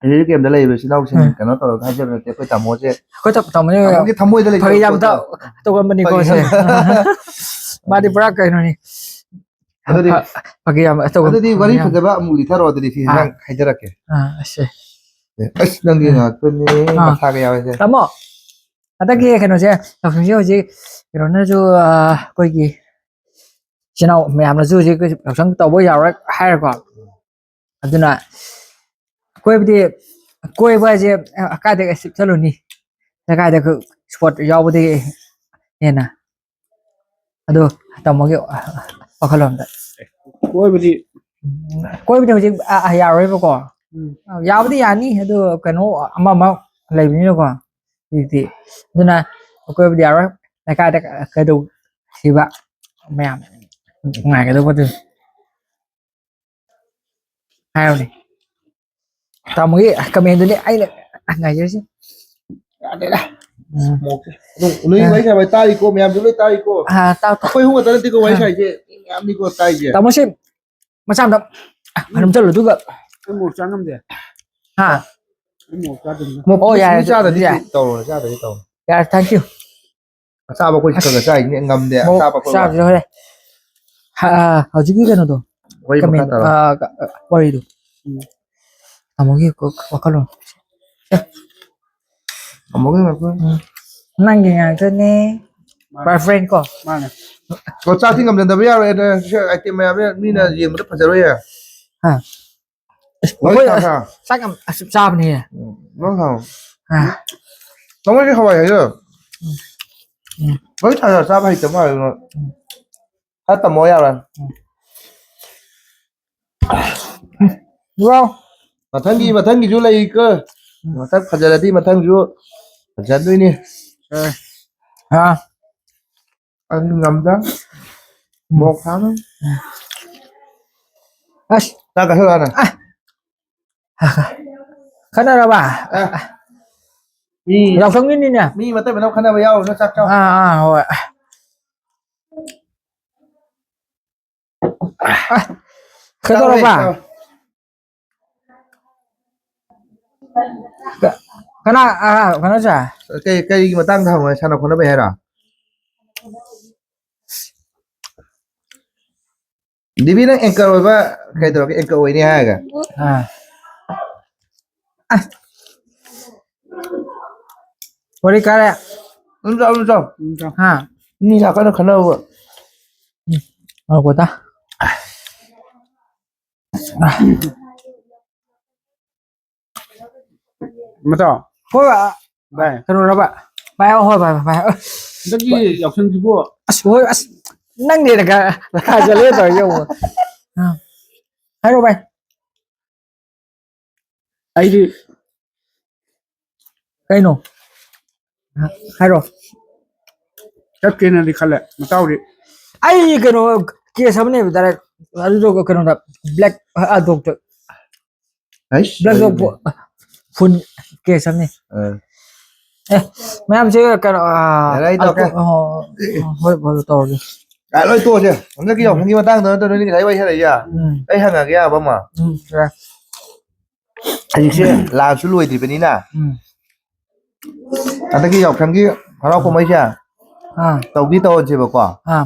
relief camp ꯇ ꯂꯩꯔꯤꯕ ꯏꯆꯤꯜ ꯏꯅꯥꯎꯁꯤꯡ ꯎꯝ꯫ ꯀꯩꯅꯣ ꯇꯧꯔꯒ ꯍꯥꯏꯖꯕ ꯅꯠꯇꯦ, ꯑꯩꯈꯣꯏ ꯇꯥꯃꯣꯁꯦ꯫ ꯑꯩꯈꯣꯏ ꯇꯥ-, ꯇꯥꯃꯣꯁꯦ ꯇꯥꯃꯣꯒꯤ ꯊꯃꯣꯏꯗ ꯂꯩꯕ ꯐꯒꯤ ꯌꯥꯝ ꯄꯣꯠꯇꯣ꯫ ꯇꯧ-, ꯇꯧꯒꯟꯕꯅꯤꯀꯣ ꯐꯒꯤ ꯁꯦ꯫ ꯌꯥꯝ ꯃꯥꯗꯤ ꯄꯨꯔꯥ ꯀꯩꯅꯣꯅꯤ꯫ ꯑꯗꯨꯗꯤ, ꯐ-, ꯐꯒꯤ ꯌꯥꯝ ꯇꯧꯒꯟ-, ꯑꯗꯨꯗꯤ ꯋꯥꯔꯤ ꯌꯥꯝ ꯐꯖꯕ ꯑꯃꯨꯛ ꯂꯤꯊꯔꯛꯑꯣ ꯑꯗꯨꯗꯤ, ꯁꯤꯁꯦ ꯑꯥ꯫ ꯅꯪ ꯍꯥꯏꯖꯔꯛꯀꯦ꯫ ꯑꯥ, ꯑꯁꯦ꯫ ꯑꯦ, ꯑꯁ, ꯅꯪꯒꯤ ꯑꯥ꯫ ꯉꯥꯛꯇꯅꯦ, ꯑꯥ꯫ ꯃꯁꯥꯒ ꯌꯥꯎꯋꯦꯁꯦ꯫ ꯇꯥꯃꯣ, ꯍꯟꯗꯛꯀꯤ ꯀꯩꯅꯣꯁꯦ, ꯌꯥꯎꯁꯪꯁꯦ ꯍꯧꯖꯤꯛ ꯀꯩꯅꯣꯅꯁꯨ, ꯑꯥ, ꯑꯩꯈꯣꯏꯒꯤ ꯏꯆꯤꯟ ꯏꯅꯥꯎ ꯃꯌꯥꯝꯅꯁꯨ ꯍꯧꯖꯤꯛ ꯌꯥꯎꯁꯪ ꯇꯧꯕ ꯌꯥꯔꯣꯏ ꯍꯥꯏꯔꯦꯀꯣ꯫ ꯑꯗꯨꯅ ꯀꯣꯏꯕꯗꯤ, ꯀꯣꯏꯕ ꯍꯥꯏꯁꯦ, ꯑ, ꯀꯥꯏꯗ ꯆꯠꯂꯨꯅꯤ? ꯀꯥꯏꯗ spot ꯌꯥꯎꯕꯗꯒꯤ ꯍꯦꯟꯅ? ꯑꯗꯣ ꯇꯥꯃꯣꯒꯤ ꯋꯥꯈꯜꯂꯣꯟꯗ꯫ ꯀꯣꯏꯕꯗꯤ ꯎꯝ, ꯀꯣꯏꯕꯗꯤ ꯍꯧꯖꯤꯛ, ꯑ, ꯑ, ꯌꯥꯔꯣꯏꯕꯀꯣ꯫ ꯎꯝ꯫ ꯑ, ꯌꯥꯕꯨꯗꯤ ꯌꯥꯅꯤ, ꯑꯗꯨ ꯀꯩꯅꯣ ꯑꯃ ꯑꯃ ꯂꯩꯕꯅꯤꯅꯀꯣ꯫ ꯍꯧꯖꯤꯛꯇꯤ꯫ ꯑꯗꯨꯅ ꯀꯣꯏꯕꯗꯤ ꯌꯥꯔꯣꯏ꯫ ꯂꯩꯀꯥꯏꯗ ꯀꯩꯗꯧ ꯁꯤꯕ ꯃꯌꯥꯝ ꯅꯨꯡꯉꯥꯏꯒꯗꯧꯕ ꯑꯗꯨ꯫ ꯍꯥꯏꯔꯣꯅꯦ꯫ ꯇꯥꯃꯣꯒꯤ comment ꯗꯨꯅꯦ ꯑꯩꯅ ꯉꯥꯏꯖꯔꯤꯁꯦ꯫ ꯌꯥꯗꯦꯗ꯫ ꯎꯝ꯫ ꯃꯣꯛꯁꯦ꯫ ꯑꯗꯨꯝ ꯅꯣꯏ ꯑ꯫ ꯋꯥꯔꯤ ꯁꯥꯟꯅꯕ ꯇꯥꯔꯤꯀꯣ, ꯃꯌꯥꯝꯁꯨ ꯂꯣꯏ ꯇꯥꯔꯤꯀꯣ꯫ ꯑ, ꯇꯥꯎ, ꯇꯥꯎ꯫ ꯑꯩꯈꯣꯏ ꯑꯍꯨꯝ ꯈꯛꯇ ꯅꯠꯇꯦꯀꯣ ꯋꯥꯔꯤ ꯑ꯫ ꯁꯥꯏꯁꯦ, ꯃꯤ ꯃꯌꯥꯝꯅꯤꯀꯣ ꯇꯥꯏꯁꯦ꯫ ꯇꯥꯃꯣꯁꯦ ꯃꯆꯥ ꯑꯝꯇ, ꯑ, ꯎꯝ꯫ ꯃꯅꯨꯡ ꯆꯠꯂꯨ, ꯑꯗꯨꯒ ꯑꯩ ꯃꯣꯔꯣꯛ ꯆꯥ ꯉꯝꯗꯦ꯫ ꯍꯥ? ꯑꯩ ꯃꯣꯔꯣꯛ ꯆꯥꯗꯕꯅꯤꯅ꯫ ꯃꯣꯔꯣꯛ ꯑꯣ, ꯃꯤ ꯌꯥꯔꯦ, ꯆꯥꯗꯗꯤ ꯑꯗꯨꯗꯤ ꯌꯥꯔꯦ꯫ ꯇꯧꯔꯣ, ꯆꯥꯗꯗꯤ ꯇꯧꯔꯣ꯫ ꯌꯥꯔꯦ, thank you꯫ ꯑꯆꯥꯕ ꯑꯩꯈꯣꯏ ꯑꯁ, ꯈꯔ ꯈꯔ ꯆꯥꯏꯅꯦ, ꯉꯝꯗꯦ, ꯃꯣꯔꯣꯛ ꯑꯆꯥꯕ ꯑꯩꯈꯣꯏ ꯆꯥꯕꯁꯦ ꯍꯣꯔꯦꯟ꯫ ꯍꯥ, ꯍꯧꯖꯤꯛꯀꯤ ꯀꯩꯅꯣꯗꯣ? ꯋꯥꯔꯤ ꯃꯈꯥ comment, ꯇꯥꯔꯣ꯫ ꯑ, ꯀ-, ꯑ, ꯋꯥꯔꯤꯗꯣ꯫ ꯎꯝ꯫ ꯇꯥꯃꯣꯒꯤ ꯀꯣ-, ꯋꯥꯈꯜꯂꯣꯟ꯫ ꯑꯦ꯫ ꯇꯥꯃꯣꯒꯤ ꯋꯥꯈꯜ꯫ ꯎꯝ꯫ ꯅꯪꯒꯤ ꯉꯥꯛꯇꯅꯦ꯫ ꯃꯥꯅꯦ꯫ Boyfriend ꯀꯣ? ꯃꯥꯅꯦ꯫ ꯑꯣ, ꯆꯥꯛꯇꯤ ꯉꯝꯖꯗꯕ ꯌꯥꯔꯣꯏ, ꯑꯗ ꯁꯤ item ꯃꯌꯥꯝꯁꯦ ꯃꯤꯅ ꯎꯝ꯫ ꯌꯦꯡꯕꯗ ꯐꯖꯔꯣꯏꯌꯦ꯫ ꯍꯥ꯫ ꯑꯁ, ꯂꯣꯏ ꯑꯩꯈꯣꯏ ꯊꯥ ꯊꯥ꯫ ꯆꯥꯛ ꯌꯥꯝ ꯑꯁ ꯆꯥꯕꯅꯦ꯫ ꯎꯝ, ꯂꯣꯏ ꯊꯥ꯫ ꯑꯥ꯫ ꯅꯪꯉꯣꯏꯗꯤ ꯍꯋꯥꯏ ꯍꯥꯏꯁꯨ꯫ ꯎꯝ꯫ ꯎꯝ꯫ ꯂꯣꯏ ꯊꯥ ꯊꯥ ꯆꯥꯕ ꯍꯩꯇ ꯃꯥꯜꯂꯦ ꯅꯣꯏ꯫ ꯎꯝ꯫ ꯈꯔ ꯇꯝꯃꯣ ꯌꯥꯔꯣꯏ꯫ ꯎꯝ꯫ ꯋꯥꯎ꯫ ꯃꯊꯪꯒꯤ, ꯎꯝ꯫ ꯃꯊꯪꯒꯤꯁꯨ ꯂꯩꯔꯤꯀꯣ꯫ ꯎꯝ꯫ ꯃꯊꯪ ꯐꯖꯔꯗꯤ ꯃꯊꯪꯁꯨ ꯐꯖꯗꯣꯏꯅꯤ꯫ ꯑꯥ꯫ ꯑꯥ꯫ ꯑꯗꯨ ꯉꯝꯗ꯫ ꯎꯝ꯫ ꯃꯣꯔꯣꯛ ꯁꯥꯕ꯫ ꯑꯁ꯫ ꯆꯥꯛ ꯆꯥꯁꯤꯜꯂꯣ ꯍꯥꯟꯅ꯫ ꯑ꯫ ꯈꯠꯅꯔꯕ? ꯑ꯫ ꯃꯤ ꯌꯥꯎꯁꯪꯒꯤꯅꯤꯅꯦ꯫ ꯃꯤ ꯃꯇꯩ ꯃꯅꯥꯎ ꯈꯠꯅꯕ ꯌꯥꯎꯔꯨꯅꯨ, ꯆꯥꯛ ꯆꯥꯎ꯫ ꯑꯥ, ꯑꯥ, ꯍꯣꯏ꯫ ꯑ꯫ ꯆꯥꯎꯋꯦ, ꯀꯩꯗꯧꯔꯕ? ꯆꯥꯎꯋꯦ꯫ ꯀ-, ꯀꯅꯥ, ꯑ, ꯀꯩꯅꯣꯁꯦ? ꯀꯩ, ꯀꯩꯒꯤ ꯃꯇꯥꯡꯗ ꯍꯪꯉꯣ? ꯁꯥꯟꯅ ꯈꯣꯠꯅꯕꯩ ꯍꯥꯏꯔꯣ? ꯗꯤꯕꯤ, ꯅꯪ anchor ꯑꯣꯏꯕ ꯀꯩꯗꯧꯔꯒꯦ? Anchor ꯑꯣꯏꯅꯤ ꯍꯥꯏꯔꯒ? ꯑꯥ꯫ ꯑꯁ꯫ ꯋꯥꯔꯤ ꯀꯥꯔꯦ꯫ ꯑꯗꯨꯝ ꯆꯥꯎ, ꯑꯗꯨꯝ ꯆꯥꯎ꯫ ꯑꯗꯨꯝ ꯆꯥꯎ꯫ ꯍꯥ? ꯃꯤ ꯂꯥꯛꯀꯥꯟꯗ ꯈꯟꯅꯕ꯫ ꯎꯝ꯫ ꯉꯥꯏꯈꯣꯗ꯫ ꯃꯇꯥꯎ꯫ ꯍꯣꯏ, ꯚꯥꯏ꯫ ꯀꯩꯅꯣꯔꯕ? ꯚꯥꯏ, ꯍꯣꯏ, ꯚꯥꯏ, ꯚꯥꯏ꯫ ꯍꯟꯗꯛꯀꯤ ꯌꯥꯎꯁꯪꯁꯤꯕꯨ ꯑꯁ, ꯍꯣꯏ, ꯑꯁ, ꯅꯪꯅꯦꯅ ꯈꯔ ꯂꯥꯛꯖꯜꯂꯦ ꯇꯧꯔꯤꯁꯦ ꯑꯃꯨꯛ꯫ ꯑ꯫ ꯍꯥꯏꯔꯣ ꯚꯥꯏ꯫ ꯑꯩꯗꯤ ꯀꯩꯅꯣ? ꯍꯥꯏꯔꯣ꯫ ꯆꯠꯀꯦꯅꯗꯤ ꯈꯜꯂꯦ ꯃꯇꯥꯎꯗꯤ꯫ ꯑꯩ ꯀꯩꯅꯣ, ꯀꯦꯁ ꯑꯃꯅꯦꯕ ꯗꯥꯏꯔꯦꯛ꯫ ꯑꯗꯨꯗꯣ ꯀꯩꯅꯣꯗ, ꯕ꯭ꯂꯦꯛ ꯑꯗꯣꯛꯇ꯫ ꯑꯩꯁ, ꯕ꯭ꯂꯦꯛ ꯑꯗꯣꯛ ꯐꯨꯟ ꯀꯦꯁ ꯑꯃꯅꯤ꯫ ꯑꯥ꯫ ꯑꯦ, ꯃꯌꯥꯝꯁꯦ ꯀꯩꯅꯣ, ꯑꯥ, ꯌꯥꯔꯦ, ꯑꯩ ꯇꯧꯔꯛꯀꯦ꯫ ꯑꯇꯣ-, ꯑꯣ, ꯑꯣ, ꯍꯣꯏ, ꯍꯣꯏ, ꯇꯧꯔꯒꯦ꯫ ꯑ, ꯂꯣꯏ ꯇꯣꯛꯑꯁꯦ꯫ ꯍꯟꯗꯛꯀꯤ ꯎꯝ꯫ ꯌꯥꯎꯁꯪꯒꯤ ꯃꯇꯥꯡꯗ ꯅꯠꯇ꯭ꯔꯣ ꯅꯣꯏꯅꯤ ꯉꯁꯥꯏ ꯋꯥꯔꯤ ꯁꯥꯟꯅꯩꯁꯦ? ꯎꯝ꯫ ꯑꯩ ꯍꯪꯉꯒꯦ ꯌꯥꯕ ꯑꯃ꯫ ꯎꯝ, ꯌꯥꯏ꯫ ꯍꯧꯖꯤꯛꯁꯦ ꯂꯥꯟꯁꯨ ꯂꯣꯏꯗ꯭ꯔꯤꯕꯅꯤꯅ꯫ ꯎꯝ꯫ ꯍꯟꯗꯛꯀꯤ ꯌꯥꯎꯁꯪꯒꯤ ꯍꯔꯥꯎ ꯀꯨꯝꯍꯩꯁꯦ ꯑꯥ꯫ ꯇꯧꯗꯤ ꯇꯧꯍꯟꯁꯦꯕꯀꯣ꯫ ꯑꯥ꯫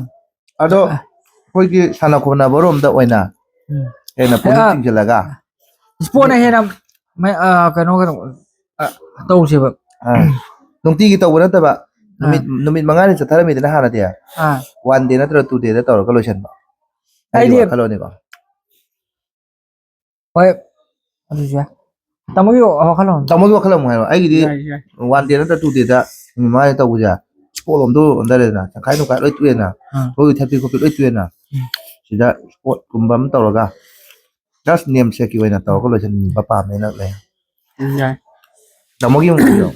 ꯑꯗꯣ ꯑꯥ꯫ ꯑꯩꯈꯣꯏꯒꯤ ꯁꯥꯟꯅ ꯈꯣꯠꯅꯕꯔꯣꯝꯗ ꯑꯣꯏꯅ ꯎꯝ꯫ ꯍꯦꯟꯅ ꯄꯨꯛꯅꯤꯡ ꯑꯥ꯫ ꯆꯤꯡꯁꯤꯜꯂꯒ꯫ ꯏꯁꯄꯣꯔꯠꯅ ꯍꯦꯟꯅ ꯃ-, ꯑ, ꯀꯩꯅꯣ, ꯀꯩꯅꯣ, ꯑ, ꯇꯧꯁꯦꯕ꯫ ꯑꯥ꯫ ꯅꯨꯡꯇꯤꯒꯤ ꯇꯧꯕ ꯅꯠꯇꯕ, ꯅꯨꯃꯤꯠ, ꯑꯥ꯫ ꯅꯨꯃꯤꯠ ꯃꯉꯥꯅꯤ ꯆꯠꯊꯔꯝꯃꯤꯗꯅ ꯍꯥꯟꯅꯗꯤ꯫ ꯑꯥ꯫ One day ꯅꯠꯇ꯭ꯔꯒ two day ꯗ ꯇꯧꯔꯒ ꯂꯣꯏꯁꯤꯟꯕ꯫ ꯑꯩꯒꯤ ꯑꯩꯗꯤ ꯋꯥꯈꯜꯂꯣꯟꯅꯤꯀꯣ꯫ ꯍꯣꯏ, ꯑꯗꯨꯁꯨ ꯌꯥꯏ꯫ ꯇꯥꯃꯣꯒꯤ ꯋꯥꯈꯜꯂꯣꯟ꯫ ꯇꯥꯃꯣꯒꯤ ꯋꯥꯈꯜ ꯑꯃꯨꯛ ꯍꯥꯏꯔꯣ꯫ ꯑꯩꯒꯤꯗꯤ ꯌꯥꯏ, ꯌꯥꯏ꯫ One day ꯅꯠꯇ꯭ꯔ two day ꯗ ꯅꯨꯃꯤꯠ ꯃꯉꯥꯅꯤ ꯇꯧꯕꯁꯦ, ꯏꯁꯄꯣꯔꯠ ꯂꯣꯝꯗ ꯑꯣꯟꯊꯔꯦꯗꯅ, ꯇꯪꯈꯥꯏ ꯇꯪꯈꯥꯏ ꯂꯣꯏ ꯇꯣꯛꯑꯦꯅ, ꯑꯥ꯫ ꯑꯩꯈꯣꯏꯒꯤ ꯊꯛꯄꯤ ꯈꯣꯠꯄꯤ ꯂꯣꯏ ꯇꯣꯛꯑꯦꯅ, ꯎꯝ꯫ ꯁꯤꯗ ꯏꯁꯄꯣꯔꯠ ꯀꯨꯝꯕ ꯑꯃ ꯇꯧꯔꯒ, just ꯅꯦꯝꯁꯦꯛꯀꯤ ꯑꯣꯏꯅ ꯇꯧꯔꯒ ꯂꯣꯏꯁꯤꯟꯕ ꯄꯥꯝꯃꯦꯅ ꯂꯩ꯫ ꯎꯝ, ꯌꯥꯏ꯫ ꯇꯥꯃꯣꯒꯤ ꯑꯃꯨꯛ ꯍꯥꯏꯕꯤꯔꯣ꯫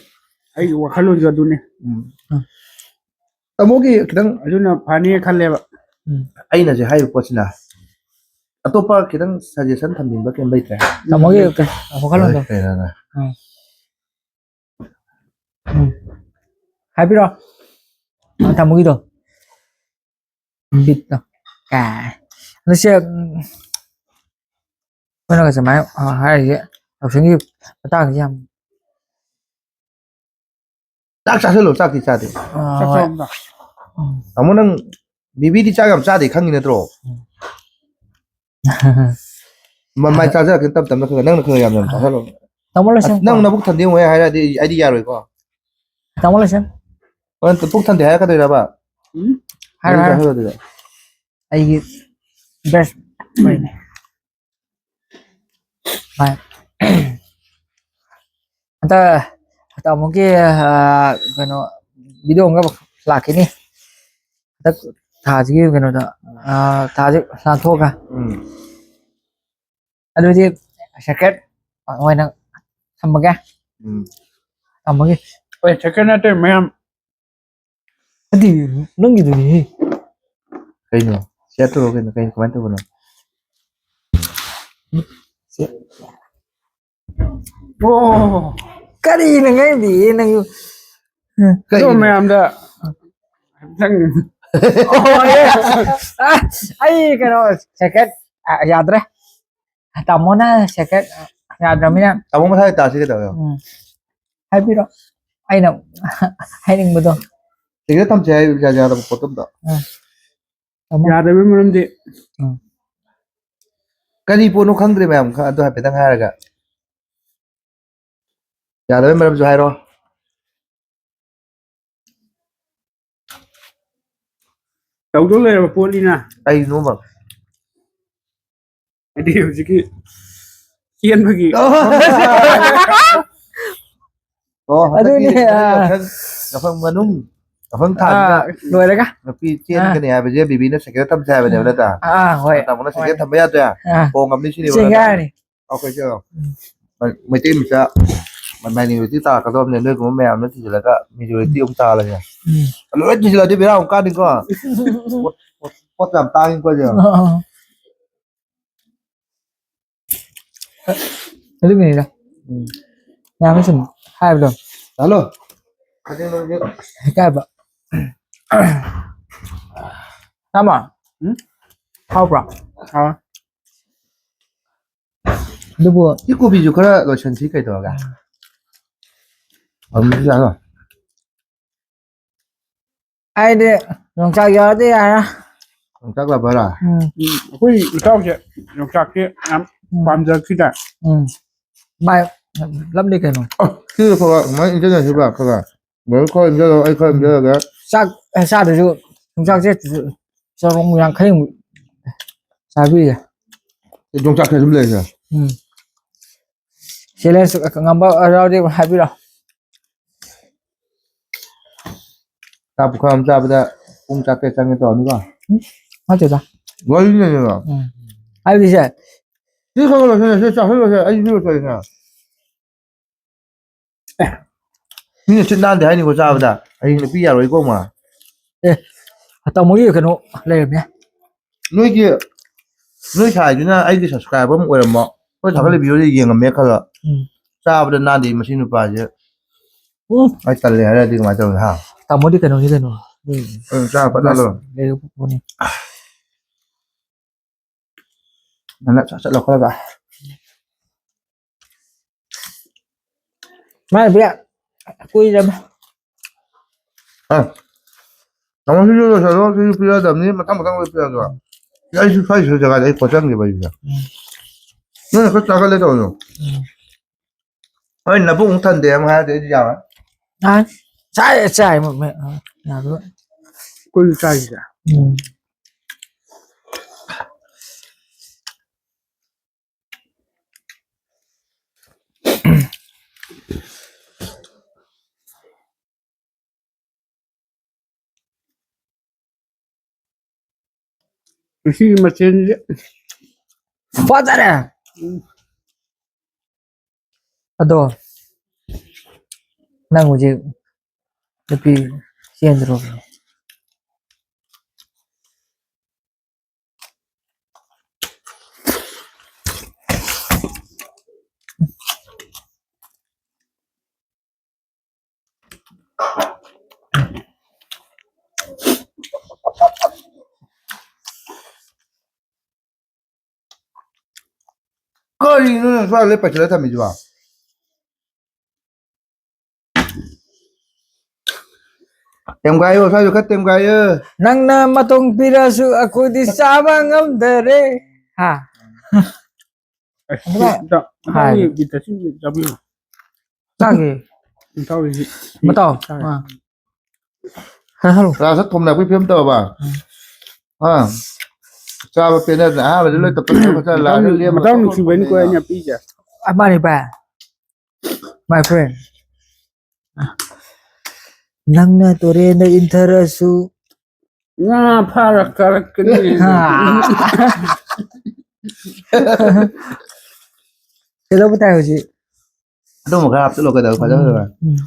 ꯑꯩꯒꯤ ꯋꯥꯈꯜꯂꯣꯟꯁꯨ ꯑꯗꯨꯅꯤ꯫ ꯎꯝ꯫ ꯇꯥꯃꯣꯒꯤ ꯈꯤꯇꯪ ꯑꯗꯨꯅ ꯐꯅꯤ ꯈꯜꯂꯦꯕ꯫ ꯎꯝ꯫ ꯑꯩꯅ ꯍꯧꯖꯤꯛ ꯍꯥꯏꯔꯤꯕ ꯄꯣꯠꯁꯤꯅ ꯑꯇꯣꯞꯄ ꯈꯤꯇꯪ suggestion ꯊꯝꯅꯤꯡꯕ ꯀꯩꯝ ꯂꯩꯇ꯭ꯔꯦ? ꯇꯥꯃꯣꯒꯤ ꯀꯩ-, ꯋꯥꯈꯜꯂꯣꯟꯗꯣ꯫ ꯀꯩꯅꯣꯅ꯫ ꯎꯝ꯫ ꯎꯝ꯫ ꯍꯥꯏꯕꯤꯔꯣ꯫ ꯑ, ꯇꯥꯃꯣꯒꯤꯗꯣ꯫ ꯕꯤꯠꯇꯣ꯫ ꯀꯥꯏ꯫ ꯑꯗꯨ ꯁꯦ, ꯎꯝ, ꯑꯩꯈꯣꯏꯅꯒ ꯁꯨꯃꯥꯏꯅ, ꯑ, ꯍꯥꯏꯔꯤꯁꯦ, ꯌꯥꯎꯁꯪꯒꯤ ꯃꯇꯥꯡꯁꯦ ꯌꯥꯝ ꯆꯥꯛ ꯆꯥꯁꯤꯜꯂꯣ, ꯆꯥꯛꯇꯤ ꯆꯥꯗꯦ꯫ ꯑ, ꯆꯥꯛ ꯍꯣꯏ꯫ ꯆꯥꯔꯝꯗ꯫ ꯎꯝ꯫ ꯇꯥꯃꯣ, ꯅꯪ ꯕꯤꯕꯤꯗꯤ ꯆꯥꯛ ꯌꯥꯝ ꯆꯥꯗꯦ ꯈꯪꯉꯤ ꯅꯠꯇ꯭ꯔꯣ? ꯎꯝ꯫ ꯃꯃꯥꯏ ꯆꯥꯖꯔꯛꯀꯦ ꯇꯞ ꯇꯞꯅ ꯈꯔ, ꯅꯪꯅ ꯈꯔ ꯌꯥꯝ ꯌꯥꯝ ꯆꯥꯁꯤꯜꯂꯣ꯫ ꯇꯥꯃꯣ ꯂꯣꯏꯁꯟ ꯑꯁ, ꯅꯪ ꯀꯣ꯫ ꯅꯕꯨꯛ ꯊꯟꯗꯦ ꯑꯃꯨꯛ ꯍꯥꯏ ꯍꯥꯏꯔꯗꯤ ꯑꯩꯗꯤ ꯌꯥꯔꯣꯏꯀꯣ꯫ ꯇꯥꯃꯣ ꯂꯣꯏꯁꯟ꯫ ꯍꯣꯔꯦꯟ ꯄꯨꯛ ꯊꯟꯗꯦ ꯍꯥꯏꯔꯛꯀꯗꯣꯏꯔꯕ? ꯎꯝ? ꯍꯥꯏꯔꯣ, ꯅꯪ ꯍꯥꯏꯔꯣ꯫ ꯆꯥꯁꯤꯜꯂꯣ ꯑꯗꯨꯗꯤ꯫ ꯑꯩꯒꯤ best friend ꯅꯦ꯫ ꯍꯣꯏ꯫ ꯍꯟꯗꯛ ꯇꯥꯃꯣꯒꯤ, ꯑ, ꯀꯩꯅꯣ, video ꯑꯃꯒ ꯂꯥꯛꯈꯤꯅꯤ꯫ ꯍꯟꯗꯛ ꯊꯥꯁꯤꯒꯤ ꯀꯩꯅꯣꯗ, ꯑ, ꯊꯥꯁꯤ ꯂꯥꯟꯊꯣꯛꯑꯒ꯫ ꯎꯝ꯫ ꯑꯗꯨꯗꯤ ꯁꯦꯀ꯭ꯔꯦꯠ ꯑꯣꯏꯅ ꯊꯝꯃꯒꯦ꯫ ꯎꯝ꯫ ꯊꯝꯃꯒꯦ꯫ ꯍꯣꯏ, ꯁꯦꯀ꯭ꯔꯦꯠ ꯅꯠꯇꯦ, ꯃꯌꯥꯝ꯫ ꯑꯗꯨꯗꯤ ꯅꯪꯒꯤꯗꯨꯅꯤꯍꯦ꯫ ꯀꯩꯅꯣ? ꯁꯤꯌꯔ ꯇꯧꯔꯣ ꯀꯩꯅꯣ? ꯀꯩꯅꯣ? ꯀꯃꯥꯏꯅ ꯇꯧꯕꯅꯣ? ꯁꯤ-, ꯑꯣ꯫ ꯀꯔꯤꯅꯣ ꯈꯪꯗꯤꯌꯦ ꯅꯪ꯫ ꯑꯗꯣ ꯀꯩꯅꯣ? ꯃꯌꯥꯝꯗ ꯅꯪ ꯑꯣ, ꯑꯦ꯫ ꯑ, ꯑꯩ ꯀꯩꯅꯣ, ꯁꯦꯀ꯭ꯔꯦꯠ, ꯑ, ꯌꯥꯗ꯭ꯔꯦ꯫ ꯇꯥꯃꯣꯅ ꯁꯦꯀ꯭ꯔꯦꯠ ꯌꯥꯗ꯭ꯔꯃꯤꯅ꯫ ꯇꯥꯃꯣ ꯃꯁꯥꯒꯤ ꯇꯥꯁꯤ ꯀꯩꯗꯧꯔꯒꯦ? ꯎꯝ꯫ ꯍꯥꯏꯕꯤꯔꯣ꯫ ꯑꯩꯅ ꯍꯥꯏꯅꯤꯡꯕꯗꯣ꯫ ꯁꯦꯀ꯭ꯔꯦꯠ ꯊꯝꯁꯦ ꯍꯥꯏ-, ꯌꯥ-, ꯌꯥꯗꯕ ꯄꯣꯠꯇꯣ ꯑꯝꯇ꯫ ꯎꯝ꯫ ꯇꯥꯃꯣ꯫ ꯌꯥꯗꯕꯒꯤ ꯃꯔꯝꯗꯤ? ꯎꯝ꯫ ꯀꯔꯤ ꯄꯣꯠꯅꯣ ꯈꯪꯗ꯭ꯔꯦ ꯃꯌꯥꯝ, ꯈ-, ꯑꯗꯨ ꯍꯥꯏꯐꯦꯠꯇꯪ ꯍꯥꯏꯔꯒ꯫ ꯌꯥꯗꯕꯒꯤ ꯃꯔꯝꯁꯨ ꯍꯥꯏꯔꯣ꯫ ꯇꯧꯗꯧ ꯂꯩꯔꯕ ꯄꯣꯠꯅꯤꯅ꯫ ꯀꯩꯅꯣꯕ? ꯍꯥꯏꯗꯤ ꯍꯧꯖꯤꯛꯀꯤ ꯆꯦꯟꯕꯒꯤ꯫ ꯑꯣ꯫ ꯑꯣ, ꯍꯟꯗꯛꯀꯤ ꯑꯗꯨꯅꯦ, ꯑꯥ꯫ ꯌꯥꯎꯁꯪ, ꯌꯥꯎꯁꯪ ꯃꯅꯨꯡ, ꯌꯥꯎꯁꯪ ꯊꯥꯁꯤꯗ ꯑꯥ, ꯂꯣꯏꯔꯒ꯫ ꯅꯨꯄꯤ ꯆꯦꯟꯒꯅꯤ ꯑꯥ꯫ ꯍꯥꯏꯕꯁꯦ ꯕꯤꯕꯤꯅ ꯁꯦꯀ꯭ꯔꯦꯠ ꯊꯝꯁꯦ ꯍꯥꯏꯕꯅꯦꯕ, ꯎꯝ꯫ ꯅꯠꯇ꯭ꯔꯥ? ꯑꯥ, ꯍꯣꯏ꯫ ꯇꯥꯃꯣꯅ ꯁꯦꯀ꯭ꯔꯦꯠ ꯍꯣꯏ꯫ ꯊꯝꯕ ꯌꯥꯗ꯭ꯔꯦ? ꯑꯥ꯫ ꯍꯣꯡꯉꯕꯅꯤ ꯁꯤꯅꯦꯕ, ꯆꯦꯟꯒꯦ ꯅꯠꯇ꯭ꯔꯥ? ꯍꯥꯏꯔꯅꯤ꯫ ꯑꯩꯈꯣꯏꯁꯨ ꯎꯝ꯫ ꯃ-, ꯃꯩꯇꯩ ꯃꯆꯥ ꯃ-, minority ꯇꯥꯔꯛꯀꯗꯕꯅꯦ, ꯅꯣꯏꯒꯨꯝꯕ ꯃꯌꯥꯝꯅ ꯊꯤꯖꯤꯜꯂꯒ majority ꯎꯝ꯫ ꯑꯃꯨꯛ ꯇꯥꯍꯜꯂꯁꯦ꯫ ꯎꯝ꯫ ꯂꯣꯏ ꯊꯤꯖꯤꯜꯂꯗꯤ ꯕꯦꯔꯥ ꯑꯃꯨꯛ ꯀꯥꯅꯤꯀꯣ꯫ ꯄꯣꯠ, ꯄꯣꯠ, ꯄꯣꯠ ꯌꯥꯝ ꯇꯥꯡꯉꯤꯀꯣ ꯁꯦ꯫ ꯑꯥ꯫ ꯑꯗꯨꯒꯤꯅꯤꯗ꯫ ꯎꯝ꯫ ꯃꯌꯥꯝꯅ ꯁꯨꯝ ꯍꯥꯏꯕꯗꯣ꯫ ꯍꯜꯂꯣ꯫ ꯏꯀꯥꯏꯕ꯫ ꯇꯥꯃꯣ? ꯎꯝ? ꯍꯥꯎꯕ꯭ꯔꯣ? ꯍꯥꯎ꯫ ꯑꯗꯨꯕꯨ ꯁꯤ ꯀꯣꯕꯤꯁꯨ ꯈꯔ ꯂꯣꯏꯁꯟꯁꯤ ꯀꯩꯗꯧꯔꯒꯦ? ꯑꯃꯨꯛꯁꯨ ꯌꯥꯔꯣꯏ꯫ ꯑꯩꯗꯤ ꯌꯣꯡꯆꯥꯛ ꯌꯥꯎꯔꯗꯤ ꯌꯥꯔꯦ꯫ ꯌꯣꯡꯆꯥꯛ lover ꯔꯥ? ꯎꯝ꯫ ꯎꯝ, ꯑꯩꯈꯣꯏ ꯏꯇꯥꯎꯁꯦ ꯌꯣꯡꯆꯥꯛꯁꯦ ꯌꯥꯝ ꯎꯝ꯫ ꯄꯥꯝꯖꯈꯤꯗꯥꯏ? ꯎꯝ꯫ ꯃꯥꯏ ꯂꯝꯗꯤ ꯀꯩꯅꯣ? ꯑ, ꯁꯤ ꯈꯔ ꯈꯔ ꯁꯨꯃꯥꯏꯅ ꯏꯟꯖꯟꯅꯁꯤꯕ ꯈꯔ ꯈꯔ꯫ ꯕ꯭ꯔꯗꯔ ꯈꯔ ꯏꯟꯖꯜꯂꯣ, ꯑꯩ ꯈꯔ ꯎꯝ꯫ ꯏꯟꯖꯜꯂꯒ꯫ ꯆꯥꯛ ꯆꯥꯗ꯭ꯔꯁꯨ ꯌꯣꯡꯆꯥꯛꯁꯦ ꯆꯔꯣꯡ ꯌꯥꯡꯈꯩꯃꯨꯛ ꯆꯥꯕꯤꯔꯦ꯫ ꯌꯣꯡꯆꯥꯛꯁꯦ ꯑꯗꯨꯝ ꯂꯩꯔꯦ꯫ ꯎꯝ꯫ Challenge ꯉꯝꯕ ꯌꯥꯎꯔꯗꯤ ꯍꯥꯏꯕꯤꯔꯛꯑꯣ꯫ ꯆꯥꯛ ꯄꯨꯈꯝ ꯑꯃ ꯆꯥꯕꯗ ꯄꯨꯡ ꯆꯥꯇ꯭ꯔꯦꯠ ꯆꯪꯉꯦ ꯇꯧꯔꯝꯅꯤꯀꯣ? ꯎꯝ, ꯅꯠꯇꯦꯗ꯫ ꯋꯥꯔꯤꯅꯦꯕ꯫ ꯎꯝ꯫ ꯍꯥꯏꯕꯗꯤꯁꯦ, ꯁꯤ ꯈꯔ ꯈꯔ ꯂꯣꯏꯁꯤꯜꯂꯁꯦ, ꯆꯥꯁꯤꯜꯂꯁꯦ, ꯑꯩꯁꯨ ꯂꯣꯏꯁꯤꯜꯂꯦꯅ꯫ ꯑꯦ, ꯃꯤꯅ ꯆꯤꯠ ꯅꯥꯟꯗꯦ ꯍꯥꯏꯅꯤꯀꯣ ꯆꯥꯕꯗ꯫ ꯍꯌꯦꯡ ꯅꯨꯄꯤ ꯌꯥꯔꯣꯏꯀꯣ, ꯃꯥ꯫ ꯑꯦ, ꯇꯥꯃꯣꯒꯤ ꯀꯩꯅꯣ ꯂꯩꯔꯝꯃꯦ꯫ ꯅꯣꯏꯒꯤ, ꯅꯣꯏ ꯁꯥꯏꯗꯨꯅ ꯑꯩꯒꯤ subscriber ꯑꯃ ꯑꯣꯏꯔꯝꯃꯣ꯫ ꯑꯩꯈꯣꯏ ꯊꯥꯒꯠꯂꯤꯕ ꯎꯝ꯫ Video ꯗꯣ ꯌꯦꯡꯉꯝꯃꯦ ꯈꯜꯂꯣ꯫ ꯎꯝ꯫ ꯆꯥꯕꯗ ꯅꯥꯟꯗꯦ ꯃꯁꯤ ꯅꯨꯄꯥꯁꯦ꯫ ꯎꯝ꯫ ꯑꯩ ꯇꯜꯂꯦ ꯍꯥꯏꯔꯗꯤ ꯀꯃꯥꯏꯅ ꯇꯧꯅꯤ, ꯍꯥ? ꯇꯥꯃꯣꯗꯤ ꯀꯩꯅꯣꯅꯤ ꯀꯩꯅꯣ꯫ ꯎꯝ꯫ ꯎꯝ, ꯆꯥ ꯐꯠ ꯆꯥ ꯂꯣꯏꯔꯣ꯫ ꯂꯩꯔꯛꯄ ꯄꯣꯠꯅꯤ꯫ ꯅꯪꯅ ꯁꯠ ꯁꯠ ꯂꯧꯈꯠꯂꯒ꯫ ꯃꯥꯏꯗꯤ ꯀꯨꯏꯔꯕ꯫ ꯑ, ꯇꯥꯃꯣ, ꯁꯤꯁꯨ ꯂꯣꯏꯁꯜꯂꯣ, ꯁꯤꯁꯨ ꯄꯤꯔꯛꯑꯗꯕꯅꯤ, ꯃꯊꯪ ꯃꯊꯪ ꯂꯣꯏ ꯄꯤꯔꯛꯑꯒꯦ꯫ ꯎꯝ꯫ ꯑꯩꯁꯨ ꯁ꯭ꯋꯥꯏ ꯁ꯭ꯋꯥꯏ ꯖꯒꯥꯗ ꯑꯩ ꯄꯣꯠꯆꯪꯗꯦꯕ ꯑꯩꯁꯦ꯫ ꯎꯝ꯫ ꯅꯣꯏꯅ ꯈꯔ ꯆꯥꯒꯠꯂꯦ ꯇꯧꯕꯗꯣ꯫ ꯎꯝ꯫ ꯍꯣꯏ, ꯅꯕꯨꯛ ꯑꯃꯨꯛ ꯊꯟꯗꯦ ꯑꯃꯨꯛ ꯍꯥꯏꯔꯗꯤ ꯑꯩꯗꯤ ꯌꯥꯔꯣꯏ꯫ ꯑ, ꯆꯥꯏ, ꯆꯥꯏ, ꯃ-, ꯃ-, ꯑ, ꯌꯥꯔꯣꯏ꯫ ꯑꯩꯈꯣꯏꯁꯨ ꯆꯥꯏꯁꯤꯗ꯫ ꯎꯝ꯫ ꯉꯁꯤꯒꯤ ꯃꯊꯦꯜꯁꯦ ꯐꯖꯔꯦ꯫ ꯎꯝ꯫ ꯑꯗꯣ ꯅꯪ ꯍꯧꯖꯤꯛ ꯅꯨꯄꯤ ꯆꯦꯟꯗ꯭ꯔꯣꯕ? ꯀꯔꯤꯅꯣ ꯅꯪ ꯁ꯭ꯋꯥꯏꯗ ꯂꯣꯏ ꯄꯩꯁꯤꯜꯂ ꯊꯝꯃꯤꯁꯤꯕꯣ? ꯇꯦꯝꯒꯥꯏꯌꯣ, ꯁ꯭ꯋꯥꯏꯗ ꯈꯔ ꯇꯦꯝꯒꯥꯏꯌꯣ꯫ ꯅꯪꯅ ꯃꯇꯣꯡ ꯄꯤꯔꯁꯨ ꯑꯩꯈꯣꯏꯗꯤ ꯆꯥꯕ ꯉꯝꯗꯔꯦ꯫ ꯍꯥ? ꯑꯁ, ꯑꯗꯨꯒ ꯏꯇꯥꯎ, ꯏꯇꯥꯎꯒꯤ ꯍꯥꯏ꯫ ꯕꯤꯇꯁꯤꯡꯁꯦ ꯆꯥꯕꯤꯌꯨ꯫ ꯆꯥꯒꯦ꯫ ꯏꯇꯥꯎꯒꯤꯁꯤ ꯃꯇꯥꯎ꯫ ꯆꯥꯒꯦ꯫ ꯑꯥ꯫ ꯍꯥ, ꯍꯜꯂꯣ꯫ ꯀ꯭ꯂꯥꯁꯇ ꯊꯣꯝꯅꯔꯛꯄꯒꯤ ꯐꯤꯕꯝ ꯇꯧꯔꯕ? ꯎꯝ꯫ ꯑꯥ꯫ ꯆꯥꯕ ꯄꯦꯟꯅꯗꯅ ꯑꯍꯥꯟꯕꯗꯤ ꯂꯣꯏ ꯇꯞ ꯇꯞ ꯇꯞ ꯆꯥ ꯃꯇꯥꯎ ꯂꯥꯛꯑꯒ ꯅꯨ-, ꯂꯦꯝꯕ ꯃꯇꯥꯎ ꯇꯞ ꯅꯨꯡꯁꯤꯕꯩꯅꯤꯀꯣ ꯇꯞ ꯑꯩꯅ ꯄꯤꯔꯤꯁꯦ꯫ ꯑ, ꯃꯥꯅꯤ ꯚꯥꯏ꯫ My friend꯫ ꯅꯪꯅ ꯇꯨꯔꯦꯟꯗ ꯏꯟꯊꯔꯁꯨ꯫ ꯉꯥ ꯐꯥꯔ ꯀꯥꯔꯛꯀꯅꯤ꯫ ꯍꯥ꯫ ꯀꯩꯗꯧꯕ ꯇꯥꯏ ꯍꯧꯖꯤꯛ? ꯑꯗꯨꯝꯕ ꯈꯔ ꯍꯥꯞꯆꯤꯜꯂꯣ, ꯀꯩꯗꯧꯔꯦ? ꯐꯖ ꯐꯖꯕ꯫ ꯎꯝ꯫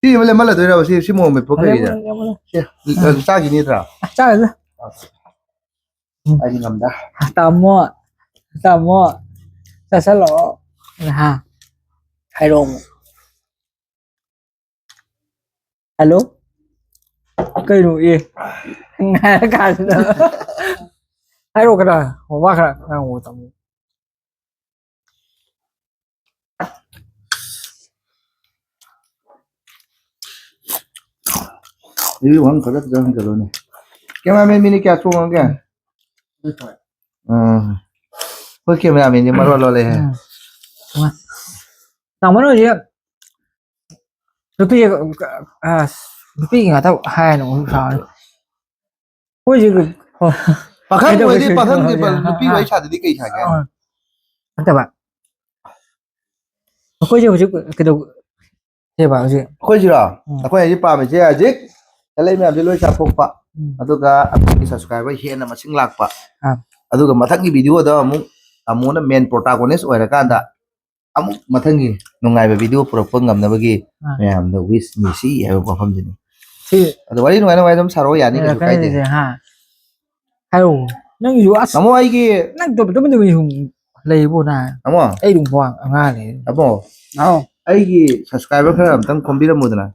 ꯁꯤ ꯑꯃ ꯂꯦꯝꯍꯜꯂꯗꯣꯏꯔꯕ? ꯁꯤ, ꯁꯤ ꯃꯣꯔꯣꯛ ꯃꯦꯠꯄ ꯀꯩꯗ? ꯂꯦꯝꯍꯜꯂꯣ, ꯂꯦꯝꯍꯜꯂꯣ꯫ ꯁꯤ, ꯑꯥ꯫ ꯆꯥꯈꯤꯅꯤ ꯅꯠꯇ꯭ꯔꯥ? ꯆꯥꯔꯣꯏꯗ꯫ ꯑꯩꯗꯤ ꯉꯝꯗ꯫ ꯇꯥꯃꯣ, ꯇꯥꯃꯣ, ꯆꯥꯁꯜꯂꯛꯑꯣ꯫ ꯍꯥ? ꯍꯥꯏꯔꯛꯑꯣ꯫ ꯍꯜꯂꯣ? ꯀꯩꯅꯣ, ꯑꯦ? ꯉꯥꯏꯔ ꯀꯥꯟꯁꯤꯗ꯫ ꯍꯥꯏꯔꯛꯑꯣ ꯈꯔ, ꯋꯥ ꯈꯔ ꯉꯥꯡꯉꯣ, ꯇꯥꯃꯣ꯫ ꯚꯤꯗꯤꯑꯣ ꯈꯔ ꯐꯖꯅ ꯍꯟꯖꯜꯂꯣꯅꯦ꯫ ꯀꯦꯃꯦꯔꯥꯃꯦꯟ ꯃꯤꯅꯤꯠ ꯀꯌꯥ ꯆꯣꯡꯉꯒꯦ? ꯎꯝ꯫ ꯑꯩꯈꯣꯏ ꯀꯦꯃꯦꯔꯥꯃꯦꯟꯁꯦ ꯃꯔꯣꯟ ꯂꯣꯜꯂꯦꯍꯦ꯫ ꯎꯝ꯫ ꯇꯥꯃꯣꯅ ꯍꯧꯖꯤꯛ ꯅꯨꯄꯤ, ꯑ, ꯅꯨꯄꯤꯒꯤ ꯉꯥꯛꯇ ꯍꯥꯏꯅ ꯑꯃꯨꯛ ꯁꯥꯎꯔꯦ꯫ ꯑꯩꯈꯣꯏꯁꯦ ꯄꯥꯈꯪ ꯑꯣꯏꯗꯤ ꯀꯩꯗꯧꯕ ꯄꯥꯈꯪꯗꯤ ꯀꯩꯗꯧꯕ ꯅꯨꯄꯤ ꯍꯥ? ꯋꯥꯔꯤ ꯁꯥꯗꯗꯤ ꯀꯩ ꯁꯥꯒꯦ? ꯑ, ꯅꯠꯇꯕ꯫ ꯑꯩꯈꯣꯏꯁꯦ ꯍꯧꯖꯤꯛ ꯀꯩꯗꯧ-, ꯁꯦꯕ ꯍꯧꯖꯤꯛ? ꯑꯩꯈꯣꯏꯁꯤꯔꯣ? ꯎꯝ꯫ ꯑꯩꯈꯣꯏ ꯍꯧꯖꯤꯛ ꯄꯥꯝꯃꯤꯁꯦ ꯍꯧꯖꯤꯛ ꯁꯦꯜꯂꯩ ꯃꯌꯥꯝꯁꯦ ꯂꯣꯏ ꯆꯥꯊꯣꯛꯄ꯫ ꯎꯝ꯫ ꯑꯗꯨꯒ ꯑꯩꯈꯣꯏꯒꯤ subscriber ꯍꯦꯟꯅ ꯃꯁꯤꯡ ꯂꯥꯛꯄ꯫ ꯑꯥ꯫ ꯑꯗꯨꯒ ꯃꯊꯪꯒꯤ ꯚꯤꯗꯤꯑꯣꯗ ꯑꯃꯨꯛ ꯇꯥꯃꯣꯅ main protagonist ꯑꯣꯏꯔꯀꯥꯟꯗ ꯑꯃꯨꯛ ꯃꯊꯪꯒꯤ ꯅꯨꯡꯉꯥꯏꯕ ꯚꯤꯗꯤꯑꯣ ꯄꯨꯔꯛꯄ ꯉꯝꯅꯕꯒꯤ ꯑꯥ꯫ ꯃꯌꯥꯝꯗ wish ꯅꯤꯁꯤ ꯍꯥꯏꯕ ꯋꯥꯐꯝꯁꯤꯅꯤ꯫ ꯁꯤ ꯑꯗꯣ ꯋꯥꯔꯤ ꯅꯨꯡꯉꯥꯏ ꯅꯨꯡꯉꯥꯏ ꯑꯗꯨꯝ ꯁꯥꯔꯛꯑꯣ, ꯌꯥꯅꯤ, ꯀꯩꯁꯨ ꯀꯥꯏꯗꯦ꯫ ꯂꯩꯔꯛꯀꯅꯤꯁꯦ, ꯍꯥ? ꯍꯥꯏꯔꯛꯑꯣ꯫ ꯅꯪꯒꯤꯁꯨ ꯑꯁ, ꯇꯥꯃꯣ, ꯑꯩꯒꯤ ꯅꯪ ꯇꯨꯃꯤꯟ ꯇꯨꯃꯤꯟ ꯇꯨꯃꯤꯟ ꯁꯨꯝ ꯂꯩꯕꯣ ꯅꯪ? ꯇꯥꯃꯣ꯫ ꯑꯩ ꯑꯗꯨꯝ ꯋꯥ ꯉꯥꯡ ꯂꯩ꯫ ꯇꯥꯃꯣ꯫ ꯍꯥꯎ꯫ ꯑꯩꯒꯤ subscriber ꯈꯔ ꯑꯝꯇꯪ ꯈꯣꯝꯕꯤꯔꯝꯃꯨꯗꯅ꯫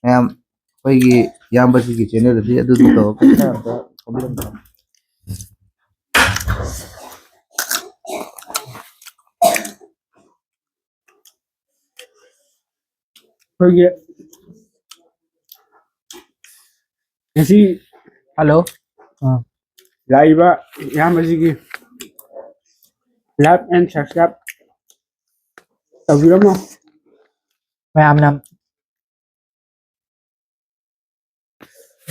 ꯃꯌꯥꯝ ꯑꯩꯈꯣꯏꯒꯤ ꯏꯌꯥꯝꯕꯁꯤꯒꯤ channel ꯑꯁꯤ ꯑꯗꯨꯗꯨ ꯇꯧꯔꯒ ꯈꯔ ꯑꯝꯇ ꯈꯣꯝꯕꯤꯔꯝꯃꯨꯗꯅ꯫ ꯑꯩꯈꯣꯏꯒꯤ ꯉꯁꯤ ꯍꯜꯂꯣ꯫ ꯑꯥ꯫ ꯂꯥꯛꯏꯕ ꯏꯌꯥꯝꯕꯁꯤꯒꯤ like and subscribe ꯇꯧꯕꯤꯔꯝꯃꯣ꯫ ꯃꯌꯥꯝꯅ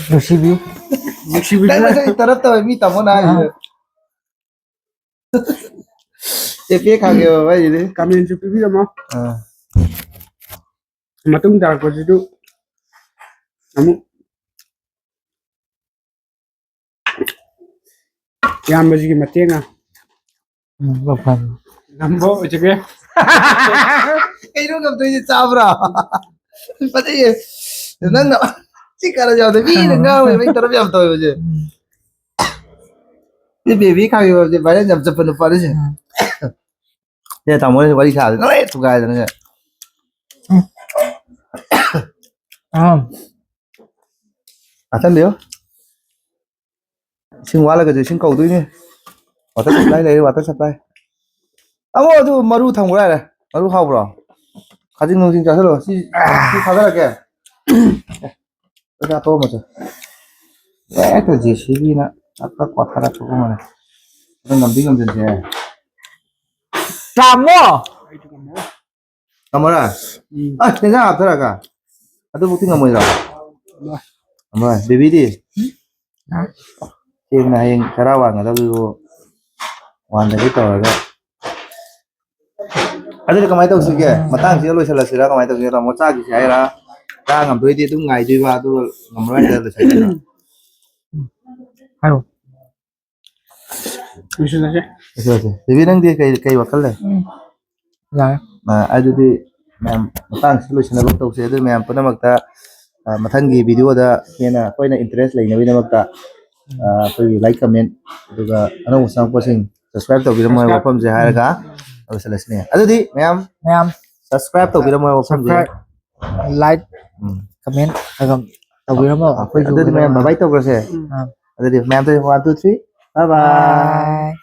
ꯅꯨꯡꯁꯤꯕꯤꯌꯨ꯫ ꯅꯨꯡꯁꯤꯕꯤꯌꯨ꯫ ꯅꯪ ꯉꯁꯥꯏ interrupt ꯇꯧꯋꯦ, ꯃꯤ ꯇꯥꯃꯣꯅ ꯍꯥꯏꯁꯤꯗ꯫ ꯑꯥ꯫ ꯑꯦ, ꯄꯦꯛ ꯈꯥꯡꯉꯦꯕ ꯃꯥꯏꯁꯤꯗꯤ꯫ Comment ꯁꯨ ꯄꯤꯕꯤꯔꯝꯃꯣ꯫ ꯑꯥ꯫ ꯃꯇꯨꯡ ꯇꯥꯔꯛꯄꯁꯤꯁꯨ ꯑꯃꯨꯛ ꯏꯌꯥꯝꯕꯁꯤꯒꯤ ꯃꯇꯦꯡꯅ ꯎꯝ, ꯂꯧꯐꯝ꯫ ꯉꯝꯕ ꯑꯣꯏꯖꯒꯦ꯫ ꯀꯩꯅꯣ ꯉꯝꯗꯣꯏꯁꯦ ꯆꯥꯕ꯭ꯔꯥ? ꯐꯖꯩꯌꯦ꯫ ꯅꯪꯅ ꯁꯤ ꯀꯥꯟꯅ ꯌꯥꯎꯗꯦ꯫ ꯃꯤꯅ ꯉꯥꯡꯕꯁꯦ ꯃꯩ ꯇꯔꯞ ꯌꯥꯝ ꯇꯧꯋꯦꯕꯁꯦ꯫ ꯎꯝ꯫ ꯁꯤ ꯕꯦꯕꯤ ꯈꯥꯡꯉꯤꯕꯁꯦ ꯚꯥꯏꯔꯦꯜ ꯌꯥꯝ ꯆꯠꯄ ꯅꯨꯄꯥꯅꯤꯁꯦ꯫ ꯎꯝ꯫ ꯁꯦ ꯇꯥꯃꯣ ꯋꯥꯔꯤ ꯁꯥꯗꯅ ꯂꯣꯏ ꯊꯨꯒꯥꯏꯗꯅ ꯁꯦ꯫ ꯎꯝ꯫ ꯑꯥ꯫ ꯑꯆꯟꯕꯤꯌꯨ꯫ ꯏꯁꯤꯡ ꯋꯥꯠꯂꯒꯁꯨ ꯏꯁꯤꯡ ꯀꯧꯗꯣꯏꯅꯤ꯫ Water supply ꯂꯩꯔꯦ, water supply꯫ ꯇꯥꯃꯣ, ꯑꯗꯨ ꯃꯔꯨ ꯊꯝꯈ꯭ꯔꯣ ꯌꯥꯔꯦ꯫ ꯃꯔꯨ ꯍꯥꯎꯕ꯭ꯔꯣ? ꯈꯥꯖꯤꯡ ꯅꯨꯡꯖꯤꯡ ꯆꯥꯁꯤꯜꯂꯣ꯫ ꯁꯤ, ꯁꯤ ꯊꯥꯗꯔꯛꯀꯦ꯫ ꯑꯦ, ꯆꯥꯛ ꯆꯥ ꯇꯣꯛꯑꯝꯃꯁꯦ꯫ ꯍꯦꯛꯇ JCBꯅ ꯇꯛ ꯇꯛ ꯀꯣꯠꯊꯔꯛꯄꯒꯨꯝꯕꯅꯦ꯫ ꯑꯗꯨ ꯉꯝꯗꯤ ꯉꯝꯖꯟꯁꯦ꯫ ꯇꯥꯃꯣ! ꯉꯝꯃꯔꯣꯏ? ꯎꯝ꯫ ꯑꯁ, ꯇꯦꯟꯖꯥꯡ ꯍꯥꯞꯊꯔꯒ꯫ ꯑꯗꯨꯕꯨꯛꯇꯤ ꯉꯝꯃꯣꯏꯗ꯭ꯔꯣ? ꯉꯝꯃꯣꯏ꯫ ꯉꯝꯃꯣꯏ꯫ ꯕꯦꯕꯤꯗꯤ? ꯍꯥ? ꯁꯦꯡꯅ ꯍꯌꯦꯡ ꯆꯔꯥ ꯋꯥꯟꯒꯗꯕꯗꯨꯕꯨ ꯋꯥꯟꯗꯒꯤ ꯇꯧꯔꯒ꯫ ꯑꯗꯨꯗꯤ ꯀꯃꯥꯏꯅ ꯇꯧꯁꯤꯒꯦ? ꯃꯇꯥꯡꯁꯤꯗ ꯂꯣꯏꯁꯤꯜꯂꯁꯤꯔꯥ? ꯀꯃꯥꯏꯅ ꯇꯧꯁꯤꯒꯦ? ꯇꯥꯃꯣ, ꯆꯥꯈꯤꯁꯤ ꯍꯥꯏꯔꯥ? ꯆꯥ ꯉꯝꯗꯣꯏꯗꯤ ꯑꯗꯨꯝ ꯉꯥꯏꯗꯣꯏꯕ, ꯑꯗꯨꯒ ꯉꯝꯃꯔꯣꯏ ꯍꯥꯏꯔ ꯂꯣꯏꯁꯤꯟꯗꯣꯏꯔꯥ? ꯍꯥꯏꯔꯣ꯫ ꯂꯣꯏꯁꯤꯜꯂꯁꯦ꯫ ꯂꯣꯏꯁꯤꯜꯂꯁꯦ꯫ ꯕꯦꯕꯤ, ꯅꯪꯗꯤ ꯀꯩ, ꯀꯩ ꯋꯥꯈꯜ ꯂꯩ? ꯎꯝ꯫ ꯌꯥꯔꯦ꯫ ꯑ, ꯑꯗꯨꯗꯤ ꯃꯌꯥꯝ ꯃꯇꯥꯡꯁꯤ ꯂꯣꯏꯁꯤꯟꯅꯕ ꯇꯧꯁꯦ꯫ ꯑꯗꯨ ꯃꯌꯥꯝ ꯄꯨꯝꯅꯃꯛꯇ, ꯑ, ꯃꯊꯪꯒꯤ videoꯗ ꯍꯦꯟꯅ ꯑꯩꯈꯣꯏꯅ interest ꯂꯩꯅꯕꯒꯤꯗꯃꯛꯇ, ꯑ, ꯑꯩꯈꯣꯏꯒꯤ like, comment, ꯑꯗꯨꯒ ꯑꯅꯧꯕ ꯆꯪꯉꯛꯄꯁꯤꯡ subscribe ꯇꯧꯕꯤꯔꯝꯃꯣ ꯍꯥꯏꯕ subscribe꯫ ꯋꯥꯐꯝꯁꯦ ꯍꯥꯏꯔꯒ ꯎꯝ꯫ ꯂꯣꯏꯁꯤꯜꯂꯁꯤꯅꯦ꯫ ꯑꯗꯨꯗꯤ ꯃꯌꯥꯝ ꯃꯌꯥꯝ subscribe ꯇꯧꯕꯤꯔꯝꯃꯣ ꯍꯥꯏꯕ ꯋꯥꯐꯝꯁꯦ꯫ Subscribe, ꯎꯝ꯫ Like, ꯎꯝ꯫ Comment ꯑꯗꯨꯝ ꯇꯧꯕꯤꯔꯝꯃꯣ꯫ ꯑꯣꯀꯦ, ꯑꯩꯈꯣꯏꯁꯨ ꯑꯗꯨꯗꯤ ꯃꯌꯥꯝ ꯑꯗꯨꯝ bye bye ꯇꯧꯈ꯭ꯔꯁꯦ꯫ ꯎꯝ꯫ ꯑꯥ꯫ ꯑꯗꯨꯗꯤ ꯃꯌꯥꯝ ꯇꯧ, one, two, three, bye bye꯫ Bye꯫